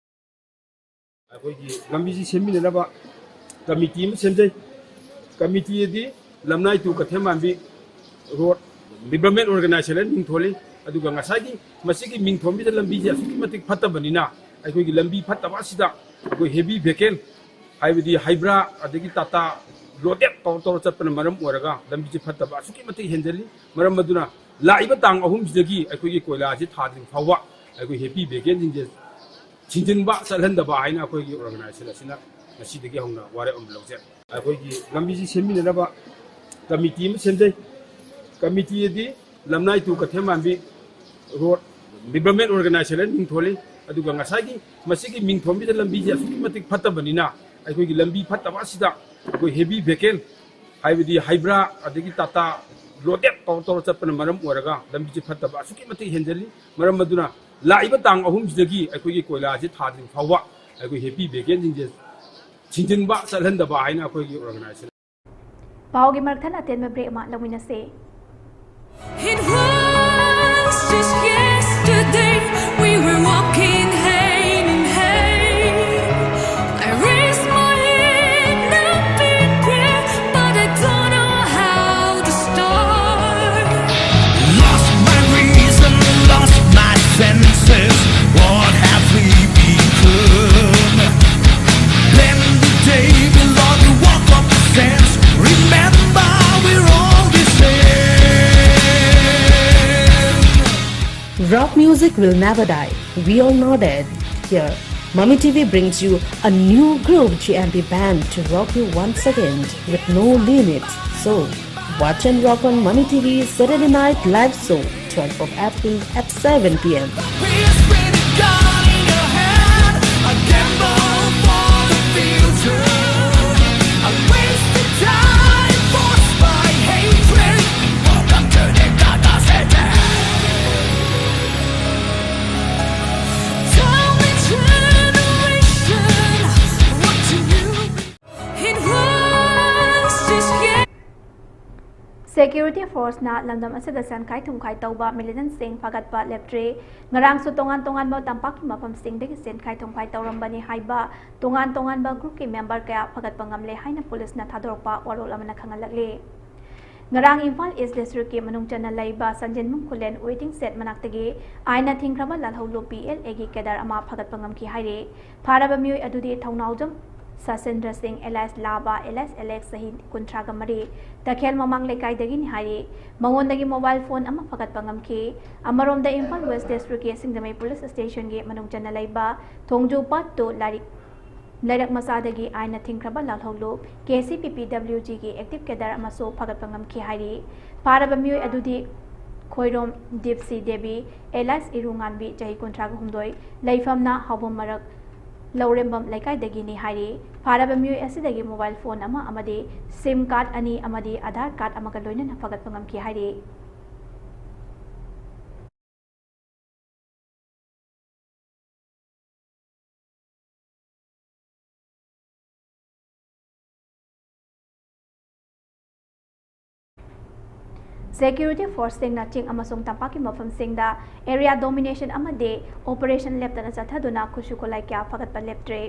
ꯑꯩꯈꯣꯏꯒꯤ ꯂꯝꯕꯤꯁꯤ ꯁꯦꯝꯃꯤꯟꯅꯅꯕ ꯀꯃꯤꯇꯤ ꯑꯃ ꯁꯦꯝꯖꯩ꯫ ꯀꯃꯤꯇꯤ ꯑꯗꯤ ꯂꯝꯅꯥꯏ ꯇꯨ ꯀꯩꯊꯦꯜ ꯃꯥꯟꯕꯤ ꯔꯣꯗ ꯗꯤꯕ꯭ꯂꯞꯃꯦꯟ ꯑꯣꯔꯒꯅꯥꯏꯖꯦꯁꯟ ꯃꯤꯡ ꯊꯣꯜꯂꯤ꯫ ꯑꯗꯨꯒ ꯉꯁꯥꯏꯒꯤ ꯃꯁꯤꯒꯤ ꯃꯤꯡ ꯊꯣꯟꯕꯤꯗ ꯂꯝꯕꯤꯁꯦ ꯑꯁꯨꯛꯀꯤ ꯃꯇꯤꯛ ꯐꯠꯇꯕꯅꯤꯅ, ꯑꯩꯈꯣꯏꯒꯤ ꯂꯝꯕꯤ ꯐꯠꯇꯕ ꯑꯁꯤꯗ ꯑꯩꯈꯣꯏ ꯍꯦꯚꯤ ꯚꯦꯍꯤꯀꯜ, ꯍꯥꯏꯕꯗꯤ ꯍꯩꯕ꯭ꯔꯥ ꯑꯗꯒꯤ ꯇꯥꯇꯥ ꯂꯣꯗꯦꯠ ꯇꯧꯔ ꯇꯧꯔ ꯆꯠꯄꯅ ꯃꯔꯝ ꯑꯣꯏꯔꯒ ꯂꯝꯕꯤꯁꯦ ꯐꯠꯇꯕ ꯑꯁꯨꯛꯀꯤ ꯃꯇꯤꯛ ꯍꯦꯟꯖꯜꯂꯤ꯫ ꯃꯔꯝ ꯑꯗꯨꯅ ꯂꯥꯛꯏꯕ ꯇꯥꯡ ꯑꯍꯨꯝꯁꯤꯗꯒꯤ ꯑꯩꯈꯣꯏꯒꯤ ꯀꯣꯏꯂꯥꯁꯦ ꯊꯥꯗ꯭ꯔꯤ ꯐꯥꯎꯕ ꯑꯩꯈꯣꯏ ꯍꯦꯚꯤ ꯚꯦꯍꯤꯀꯜꯁꯤꯡꯁꯦ ꯊꯤꯡꯖꯤꯟꯕ ꯆꯠꯍꯟꯗꯕ ꯍꯥꯏꯅ ꯑꯩꯈꯣꯏꯒꯤ ꯑꯣꯔꯒꯅꯥꯏꯖꯦꯁꯟ ꯑꯁꯤꯅ ꯉꯁꯤꯗꯒꯤ ꯍꯧꯅ ꯋꯥꯔꯦꯞ ꯑꯃ ꯂꯧꯖꯩ꯫ ꯑꯩꯈꯣꯏꯒꯤ ꯂꯝꯕꯤꯁꯤ ꯁꯦꯝꯃꯤꯟꯅꯅꯕ ꯀꯃꯤꯇꯤ ꯑꯃ ꯁꯦꯝꯖꯩ꯫ ꯀꯃꯤꯇꯤ ꯑꯗꯤ ꯂꯝꯅꯥꯏ ꯇꯨ ꯀꯩꯊꯦꯜ ꯃꯥꯟꯕꯤ ꯔꯣꯗ ꯗꯤꯕ꯭ꯂꯞꯃꯦꯟ ꯑꯣꯔꯒꯅꯥꯏꯖꯦꯁꯟ ꯃꯤꯡ ꯊꯣꯜꯂꯤ꯫ ꯑꯗꯨꯒ ꯉꯁꯥꯏꯒꯤ ꯃꯁꯤꯒꯤ ꯃꯤꯡ ꯊꯣꯟꯕꯤꯗ ꯂꯝꯕꯤꯁꯦ ꯑꯁꯨꯛꯀꯤ ꯃꯇꯤꯛ ꯐꯠꯇꯕꯅꯤꯅ, ꯑꯩꯈꯣꯏꯒꯤ ꯂꯝꯕꯤ ꯐꯠꯇꯕ ꯑꯁꯤꯗ ꯑꯩꯈꯣꯏ ꯍꯦꯚꯤ ꯚꯦꯍꯤꯀꯜ, ꯍꯥꯏꯕꯗꯤ ꯍꯩꯕ꯭ꯔꯥ ꯑꯗꯒꯤ ꯇꯥꯇꯥ ꯂꯣꯗꯦꯠ ꯇꯧꯔ ꯇꯧꯔ ꯆꯠꯄꯅ ꯃꯔꯝ ꯑꯣꯏꯔꯒ ꯂꯝꯕꯤꯁꯦ ꯐꯠꯇꯕ ꯑꯁꯨꯛꯀꯤ ꯃꯇꯤꯛ ꯍꯦꯟꯖꯜꯂꯤ꯫ ꯃꯔꯝ ꯑꯗꯨꯅ ꯂꯥꯛꯏꯕ ꯇꯥꯡ ꯑꯍꯨꯝꯁꯤꯗꯒꯤ ꯑꯩꯈꯣꯏꯒꯤ ꯀꯣꯏꯂꯥꯁꯦ ꯊꯥꯗ꯭ꯔꯤ ꯐꯥꯎꯕ ꯑꯩꯈꯣꯏ ꯍꯦꯚꯤ ꯚꯦꯍꯤꯀꯜꯁꯤꯡꯁꯦ ꯊꯤꯡꯖꯤꯟꯕ ꯆꯠꯍꯟꯗꯕ ꯍꯥꯏꯅ ꯑꯩꯈꯣꯏꯒꯤ ꯑꯣꯔꯒꯅꯥꯏꯖꯦꯁꯟ ꯄꯥꯎꯒꯤ ꯃꯔꯛ ꯊꯠꯅ ꯑꯇꯦꯟꯕ ꯕ꯭ꯔꯦꯛ ꯑꯃ ꯂꯧꯃꯤꯟꯅꯁꯦ꯫ It was just yesterday we were walking hand in hand. I raised my hand up in prayer, but I don't know how to start. Lost my reason, lost my senses. What have we become? Blended day, belong to walk up the fence. Remember, we're all the same. Rock music will never die. We all know that. Here, Mummy T V brings you a new groove G M P band to rock you once again with no limits. So, watch and rock on Mummy T V Saturday Night Live Show, twelfth of April at seven p m. It was just, yeah. Security force ꯅ ꯂꯝꯗꯝ ꯑꯁꯤꯗ ꯆꯦꯟꯈꯥꯏ ꯊꯨꯝꯈꯥꯏ ꯇꯧꯕ militant ꯁꯤꯡ ꯐꯒꯠꯄ ꯂꯦꯞꯇ꯭ꯔꯤ꯫ ꯉꯔꯥꯡꯁꯨ ꯇꯣꯉꯥꯟ ꯇꯣꯉꯥꯟꯕ ꯇꯝꯄꯥꯛꯀꯤ ꯃꯐꯝꯁꯤꯡꯗꯒꯤ ꯆꯦꯟꯈꯥꯏ ꯊꯨꯝꯈꯥꯏ ꯇꯧꯔꯝꯕꯅꯤ ꯍꯥꯏꯕ ꯇꯣꯉꯥꯟ ꯇꯣꯉꯥꯟꯕ group ꯀꯤ member ꯀꯌꯥ ꯐꯒꯠꯄ ꯉꯝꯂꯦ ꯍꯥꯏꯅ police ꯅ ꯊꯥꯗꯣꯔꯛꯄ ꯋꯥꯔꯣꯜ ꯑꯃꯅ ꯈꯪꯍꯜꯂꯛꯂꯤ꯫ ꯉꯔꯥꯡ ꯏꯝꯐꯥꯜ East District ꯀꯤ ꯃꯅꯨꯡ ꯆꯟꯅ ꯂꯩꯕ ꯁꯟꯖꯦꯟꯕꯝ ꯈꯨꯂꯦꯟ waiting shed ꯃꯅꯥꯛꯇꯒꯤ ꯑꯥꯏꯟꯅ ꯊꯤꯡꯈ꯭ꯔꯕ ꯂꯥꯜꯍꯧꯂꯨꯞ P L A ꯒꯤ cadre ꯑꯃ ꯐꯒꯠꯄ ꯉꯝꯈꯤ ꯍꯥꯏꯔꯤ꯫ ꯐꯥꯔꯕ ꯃꯤꯑꯣꯏ ꯑꯗꯨꯗꯤ ꯊꯧꯅꯥꯎꯖꯝ ꯁꯆꯤꯟꯗ꯭ꯔ ꯁꯤꯡ alias ꯂꯥꯕꯥ alias ꯑꯦꯂꯦꯛꯁ, ꯆꯍꯤ ꯀꯨꯟꯊ꯭ꯔꯥꯒ ꯃꯔꯤ, ꯇꯈꯦꯜ ꯃꯃꯥꯡ ꯂꯩꯀꯥꯏꯗꯒꯤꯅꯤ ꯍꯥꯏꯔꯤ꯫ ꯃꯉꯣꯟꯗꯒꯤ mobile phone ꯑꯃ ꯐꯒꯠꯄ ꯉꯝꯈꯤ꯫ ꯑꯃꯔꯣꯝꯗ ꯏꯝꯐꯥꯜ West District ꯀꯤ ꯁꯤꯡꯖꯃꯩ police station ꯒꯤ ꯃꯅꯨꯡ ꯆꯟꯅ ꯂꯩꯕ ꯊꯣꯡꯖꯨ ꯄꯥꯠ ꯇꯨ ꯂꯥꯏꯔꯤꯛ, ꯂꯩꯔꯛ ꯃꯆꯥꯗꯒꯤ ꯑꯥꯏꯟꯅ ꯊꯤꯡꯈ꯭ꯔꯕ ꯂꯥꯜꯍꯧꯂꯨꯞ K C P P W G ꯒꯤ active cadre ꯑꯃꯁꯨ ꯐꯒꯠꯄ ꯉꯝꯈꯤ ꯍꯥꯏꯔꯤ꯫ ꯐꯥꯔꯕ ꯃꯤꯑꯣꯏ ꯑꯗꯨꯗꯤ ꯈꯣꯏꯔꯣꯝ ꯗꯤꯞꯁꯤ ꯗꯦꯕꯤ alias ꯏꯔꯨꯉꯥꯟꯕꯤ, ꯆꯍꯤ ꯀꯨꯟꯊ꯭ꯔꯥꯒ ꯍꯨꯝꯗꯣꯏ, ꯂꯩꯐꯝꯅ ꯍꯥꯎꯕꯝ ꯃꯔꯛ ꯂꯧꯔꯦꯝꯕꯝ ꯂꯩꯀꯥꯏꯗꯒꯤꯅꯤ ꯍꯥꯏꯔꯤ꯫ ꯐꯥꯔꯕ ꯃꯤꯑꯣꯏ ꯑꯁꯤꯗꯒꯤ mobile phone ꯑꯃ ꯑꯃꯗꯤ SIM card ꯑꯅꯤ ꯑꯃꯗꯤ Aadhaar card ꯑꯃꯒ ꯂꯣꯏꯅꯅ ꯐꯒꯠꯄ ꯉꯝꯈꯤ ꯍꯥꯏꯔꯤ꯫ Security force ꯁꯤꯡꯅ ꯆꯤꯡ ꯑꯃꯁꯨꯡ ꯇꯝꯄꯥꯛꯀꯤ ꯃꯐꯝꯁꯤꯡꯗ area domination ꯑꯃꯗꯤ operation ꯂꯦꯞꯇꯅ ꯆꯠꯊꯗꯨꯅ ꯈꯨꯠꯁꯨ ꯈꯨꯠꯂꯥꯏ ꯀꯌꯥ ꯐꯒꯠꯄ ꯂꯦꯞꯇ꯭ꯔꯤ꯫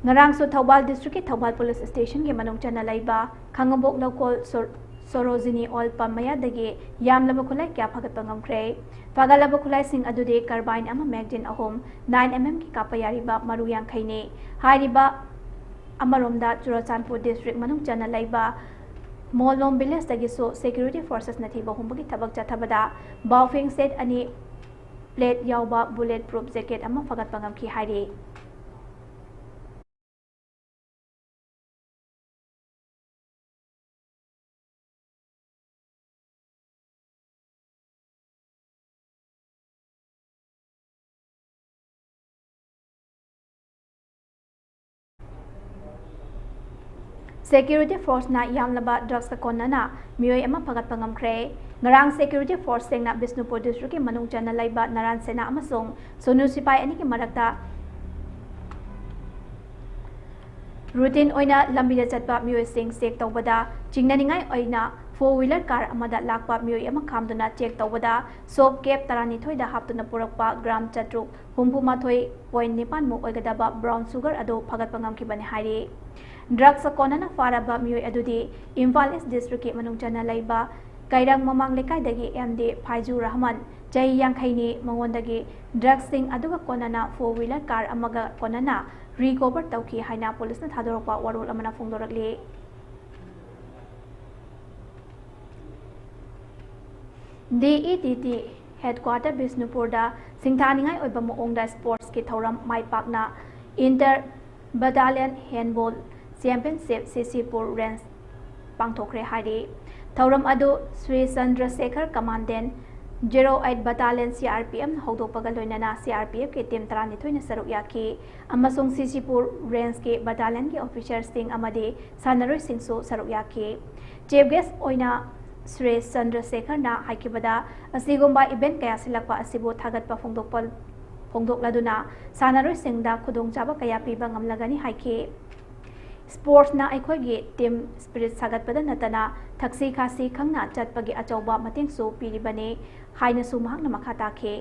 ꯉꯔꯥꯡꯁꯨ ꯊꯧꯕꯥꯜ district ꯀꯤ ꯊꯧꯕꯥꯜ police station ꯒꯤ ꯃꯅꯨꯡ ꯆꯟꯅ ꯂꯩꯕ ꯈꯥꯉꯕꯣꯛ ꯂꯧꯀꯣꯜ ꯁꯣꯔ-, ꯁꯣꯔꯣꯖꯤꯅꯤ oil pump ꯃꯌꯥꯗꯒꯤ ꯌꯥꯝꯂꯕ ꯈꯨꯠꯂꯥꯏ ꯀꯌꯥ ꯐꯒꯠꯄ ꯉꯝꯈ꯭ꯔꯦ꯫ ꯐꯒꯠꯂꯕ ꯈꯨꯠꯂꯥꯏꯁꯤꯡ ꯑꯗꯨꯗꯤ carbine ꯑꯃ magazine ꯑꯍꯨꯝ, nine M M ꯒꯤ ꯀꯥꯞꯄ ꯌꯥꯔꯤꯕ ꯃꯔꯨ ꯌꯥꯡꯈꯩꯅꯤ꯫ ꯍꯥꯏꯔꯤꯕ ꯑꯃꯔꯣꯝꯗ ꯆꯨꯔꯆꯥꯟꯄꯨꯔ district ꯃꯅꯨꯡ ꯆꯟꯅ ꯂꯩꯕ ꯃꯣꯂꯣꯝ village ꯇꯒꯤꯁꯨ security forces ꯅ ꯊꯤꯕ ꯍꯨꯝꯕꯒꯤ ꯊꯕꯛ ꯆꯠꯊꯕꯗ ꯕꯥꯎꯐꯦꯡ set ꯑꯅꯤ, plate ꯌꯥꯎꯕ bullet proof jacket ꯑꯃ ꯐꯒꯠꯄ ꯉꯝꯈꯤ ꯍꯥꯏꯔꯤ꯫ Security force ꯅ ꯌꯥꯝꯂꯕ drugs ꯀ ꯀꯣꯟꯅꯅ ꯃꯤꯑꯣꯏ ꯑꯃ ꯐꯒꯠꯄ ꯉꯝꯈ꯭ꯔꯦ꯫ ꯉꯔꯥꯡ security force ꯁꯤꯡꯅ ꯕꯤꯁꯅꯨꯄꯨꯔ district ꯀꯤ ꯃꯅꯨꯡ ꯆꯟꯅ ꯂꯩꯕ ꯅꯔꯥꯟ ꯁꯦꯅꯥ ꯑꯃꯁꯨꯡ ꯁꯣꯅꯨ ꯁꯤꯄꯥꯏ ꯑꯅꯤꯒꯤ ꯃꯔꯛꯇ ꯔꯨꯇꯤꯟ ꯑꯣꯏꯅ ꯂꯝꯕꯤꯗ ꯆꯠꯄ ꯃꯤꯑꯣꯏꯁꯤꯡ ꯆꯦꯛ ꯇꯧꯕꯗ ꯆꯤꯡꯅꯅꯤꯡꯉꯥꯏ ꯑꯣꯏꯅ ꯐꯣꯔ ꯋꯤꯂꯔ ꯀꯥꯔ ꯑꯃꯗ ꯂꯥꯛꯄ ꯃꯤꯑꯣꯏ ꯑꯃ ꯈꯥꯝꯗꯨꯅ ꯆꯦꯛ ꯇꯧꯕꯗ ꯁꯣꯞ ꯀꯦꯞ ꯇꯔꯥꯅꯤꯊꯣꯏꯗ ꯍꯥꯞꯇꯨꯅ ꯄꯨꯔꯛꯄ ꯒ꯭ꯔꯥꯝ ꯆꯥꯇ꯭ꯔꯨꯛ ꯍꯨꯝꯐꯨ ꯃꯥꯊꯣꯏ ꯄꯣꯏꯟ ꯅꯤꯄꯥꯟ ꯃꯨꯛ ꯑꯣꯏꯒꯗꯕ ꯕ꯭ꯔꯥꯎꯟ ꯁꯨꯒꯔ ꯑꯗꯨ ꯐꯥꯒꯠꯄ ꯉꯝꯈꯤꯕꯅꯤ ꯍꯥꯏꯔꯤ꯫ ꯗ꯭ꯔꯒꯁ ꯀꯣꯟꯅꯅ ꯐꯥꯔꯕ ꯃꯤꯑꯣꯏ ꯑꯗꯨꯗꯤ ꯏꯝꯐꯥꯜ ꯏꯁ ꯗꯤꯁꯇ꯭ꯔꯤꯛꯀꯤ ꯃꯅꯨꯡ ꯆꯟꯅ ꯂꯩꯕ ꯀꯩꯔꯪ ꯃꯃꯥꯡ ꯂꯩꯀꯥꯏꯗꯒꯤ ꯑꯦꯝ ꯗꯤ ꯐꯥꯏꯖꯨ ꯔꯍꯃꯟ, ꯆꯍꯤ ꯌꯥꯡꯈꯩꯅꯤ, ꯃꯉꯣꯟꯗꯒꯤ ꯗ꯭ꯔꯒꯁꯤꯡ ꯑꯗꯨꯒ ꯀꯣꯟꯅꯅ ꯐꯣꯔ ꯋꯤꯂꯔ ꯀꯥꯔ ꯑꯃꯒ ꯀꯣꯟꯅꯅ ꯔꯤꯀꯣꯚꯔ ꯇꯧꯈꯤ ꯍꯥꯏꯅ ꯄꯨꯂꯤꯁꯅ ꯊꯥꯗꯣꯔꯛꯄ ꯋꯥꯔꯣꯜ ꯑꯃꯅ ꯐꯣꯡꯗꯣꯔꯛꯂꯤ꯫ D E T T headquarter ꯕꯤꯁꯅꯨꯄꯨꯔꯗ ꯁꯤꯡꯊꯥꯅꯤꯡꯉꯥꯏ ꯑꯣꯏꯕ ꯃꯑꯣꯡꯗ ꯁ꯭ꯄꯣꯔꯠꯁꯀꯤ ꯊꯧꯔꯝ ꯃꯥꯏ ꯄꯥꯛꯅ inter battalion handball championship Sishipur range ꯄꯥꯡꯊꯣꯛꯈ꯭ꯔꯦ ꯍꯥꯏꯔꯤ꯫ ꯊꯧꯔꯝ ꯑꯗꯨ Shri Chandrasekhar commandant zero eight battalion C R ꯄꯤ ꯑꯦꯐꯅ ꯍꯧꯗꯣꯛꯄꯒ ꯂꯣꯏꯅꯅ ꯁꯤ ꯑꯥꯔ ꯄꯤ ꯑꯦꯐꯀꯤ ꯇꯤꯝ ꯇꯔꯥꯅꯤꯊꯣꯏꯅ ꯁꯔꯨꯛ ꯌꯥꯈꯤ ꯑꯃꯁꯨꯡ ꯁꯤꯁꯤꯄꯨꯔ ꯔꯦꯟꯖꯀꯤ ꯕꯇꯥꯂꯤꯌꯟꯒꯤ ꯑꯣꯐꯤꯁꯔꯁꯤꯡ ꯑꯃꯗꯤ ꯁꯥꯟꯅꯔꯣꯏꯁꯤꯡꯁꯨ ꯁꯔꯨꯛ ꯌꯥꯈꯤ꯫ ꯆꯤꯐ ꯒꯦꯁ ꯑꯣꯏꯅ ꯁ꯭ꯔꯤ ꯆꯟꯗ꯭ꯔꯁꯦꯈꯔꯅ ꯍꯥꯏꯈꯤꯕꯗ, ꯑꯁꯤꯒꯨꯝꯕ ꯏꯚꯦꯟꯠ ꯀꯌꯥ ꯁꯤꯜꯂꯛꯄ ꯑꯁꯤꯕꯨ ꯊꯥꯒꯠꯄ ꯐꯣꯡꯗꯣꯛꯄ-, ꯐꯣꯡꯗꯣꯛꯂꯗꯨꯅ ꯁꯥꯟꯅꯔꯣꯏꯁꯤꯡꯗ ꯈꯨꯗꯣꯡꯆꯥꯕ ꯀꯌꯥ ꯄꯤꯕ ꯉꯝꯂꯒꯅꯤ ꯍꯥꯏꯈꯤ꯫ ꯁ꯭ꯄꯣꯔꯠꯁꯅ ꯑꯩꯈꯣꯏꯒꯤ ꯇꯤꯝ ꯁ꯭ꯄꯤꯔꯤꯠ ꯁꯥꯒꯠꯄꯗ ꯅꯠꯇꯅ ꯊꯛꯁꯤ ꯈꯥꯁꯤ ꯈꯪꯅ ꯆꯠꯄꯒꯤ ꯑꯆꯧꯕ ꯃꯇꯦꯡꯁꯨ ꯄꯤꯔꯤꯕꯅꯤ ꯍꯥꯏꯅꯁꯨ ꯃꯍꯥꯛꯅ ꯃꯈꯥ ꯇꯥꯈꯤ꯫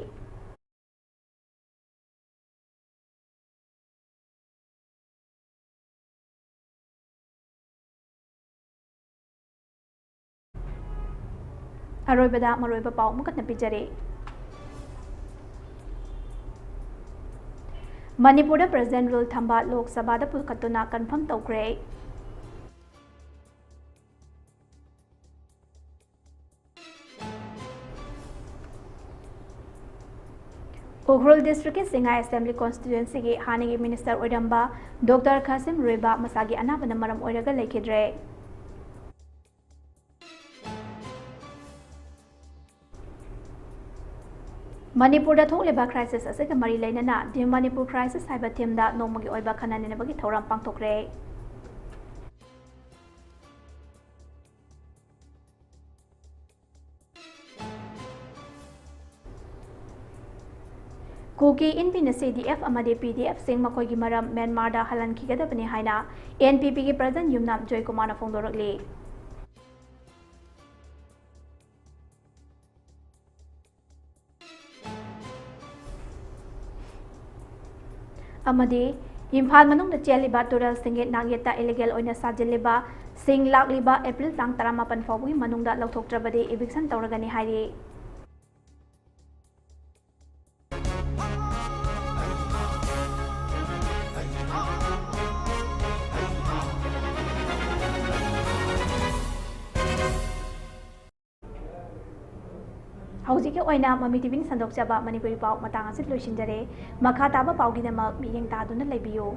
ꯑꯔꯣꯏꯕꯗ ꯃꯔꯨꯑꯣꯏꯕ ꯄꯥꯎ ꯑꯃꯨꯛꯀ ꯍꯟꯅ ꯄꯤꯖꯔꯤ꯫ ꯃꯅꯤꯄꯨꯔꯗ ꯄ꯭ꯔꯦꯁꯤꯗꯦꯟ ꯔꯨꯜ ꯊꯝꯕ ꯂꯣꯛ ꯁꯚꯥꯗ ꯄꯨꯈꯠꯇꯨꯅ ꯀꯟꯐꯥꯔꯝ ꯇꯧꯈ꯭ꯔꯦ꯫ ꯎꯈ꯭ꯔꯨꯜ ꯗꯤꯁꯇ꯭ꯔꯤꯛꯀꯤ ꯁꯤꯡꯉꯥꯏ ꯑꯦꯁꯦꯝꯕ꯭ꯂꯤ ꯀꯣꯟꯁꯇꯤꯇ꯭ꯋꯦꯟꯁꯤꯒꯤ ꯍꯥꯟꯅꯒꯤ ꯃꯤꯅꯤꯁꯇꯔ ꯑꯣꯏꯔꯝꯕ ꯗꯣꯛꯇꯔ ꯈꯥꯁꯤꯝ ꯔꯨꯏꯕꯥ ꯃꯁꯥꯒꯤ ꯑꯅꯥꯕꯅ ꯃꯔꯝ ꯑꯣꯏꯔꯒ ꯂꯩꯈꯤꯗ꯭ꯔꯦ꯫ ꯃꯅꯤꯄꯨꯔꯗ ꯊꯣꯛꯂꯤꯕ ꯀ꯭ꯔꯥꯏꯁꯤꯁ ꯑꯁꯤꯒ ꯃꯔꯤ ꯂꯩꯅꯅ ꯗꯤ ꯃꯅꯤꯄꯨꯔ ꯀ꯭ꯔꯥꯏꯁꯤꯁ ꯍꯥꯏꯕ ꯊꯤꯝꯗ ꯅꯣꯡꯃꯒꯤ ꯑꯣꯏꯕ ꯈꯟꯅ ꯅꯩꯅꯕꯒꯤ ꯊꯧꯔꯝ ꯄꯥꯡꯊꯣꯛꯈ꯭ꯔꯦ꯫ ꯀꯨꯀꯤ ꯏꯟꯄꯤꯅ ꯁꯤ ꯗꯤ ꯑꯦꯐ ꯑꯃꯗꯤ ꯄꯤ ꯗꯤ ꯑꯦꯐꯁꯤꯡ ꯃꯈꯣꯏꯒꯤ ꯃꯔꯝ ꯃ꯭ꯌꯥꯟꯃꯥꯔꯗ ꯍꯜꯍꯟꯈꯤꯒꯗꯕꯅꯤ ꯍꯥꯏꯅ ꯑꯦꯟ ꯄꯤ ꯄꯤꯒꯤ ꯄ꯭ꯔꯙꯥꯟ ꯌꯨꯝꯅꯥꯝ ꯖꯣꯏꯀꯨꯃꯥꯔꯅ ꯐꯣꯡꯗꯣꯔꯛꯂꯤ꯫ ꯑꯃꯗꯤ ꯏꯝꯐꯥꯜ ꯃꯅꯨꯡꯗ ꯆꯦꯜꯂꯤꯕ ꯇꯨꯔꯦꯜꯁꯤꯡꯒꯤ ꯅꯥꯛꯌꯦꯠꯇ ꯏꯂꯤꯒꯦꯜ ꯑꯣꯏꯅ ꯁꯥꯖꯤꯜꯂꯤꯕ ꯁꯤꯡ ꯂꯥꯛꯂꯤꯕ ꯑꯦꯄ꯭ꯔꯤꯜ ꯇꯥꯡ ꯇꯔꯥꯃꯥꯄꯟ ꯐꯥꯎꯕꯒꯤ ꯃꯅꯨꯡꯗ ꯂꯧꯊꯣꯛꯇ꯭ꯔꯕꯗꯤ ꯏꯚꯤꯛꯁꯟ ꯇꯧꯔꯒꯅꯤ ꯍꯥꯏꯔꯤ꯫ ꯍꯧꯖꯤꯛꯀꯤ ꯑꯣꯏꯅ ꯃꯃꯤ ꯇꯤꯚꯤꯅ ꯁꯟꯗꯣꯛꯆꯕ ꯃꯅꯤꯄꯨꯔꯤ ꯄꯥꯎ ꯃꯇꯥꯡ ꯑꯁꯤꯗ ꯂꯣꯏꯁꯤꯟꯖꯔꯦ꯫ ꯃꯈꯥ ꯇꯥꯕ ꯄꯥꯎꯒꯤꯗꯃꯛ ꯃꯤꯠꯌꯦꯡ ꯇꯥꯗꯨꯅ ꯂꯩꯕꯤꯌꯨ꯫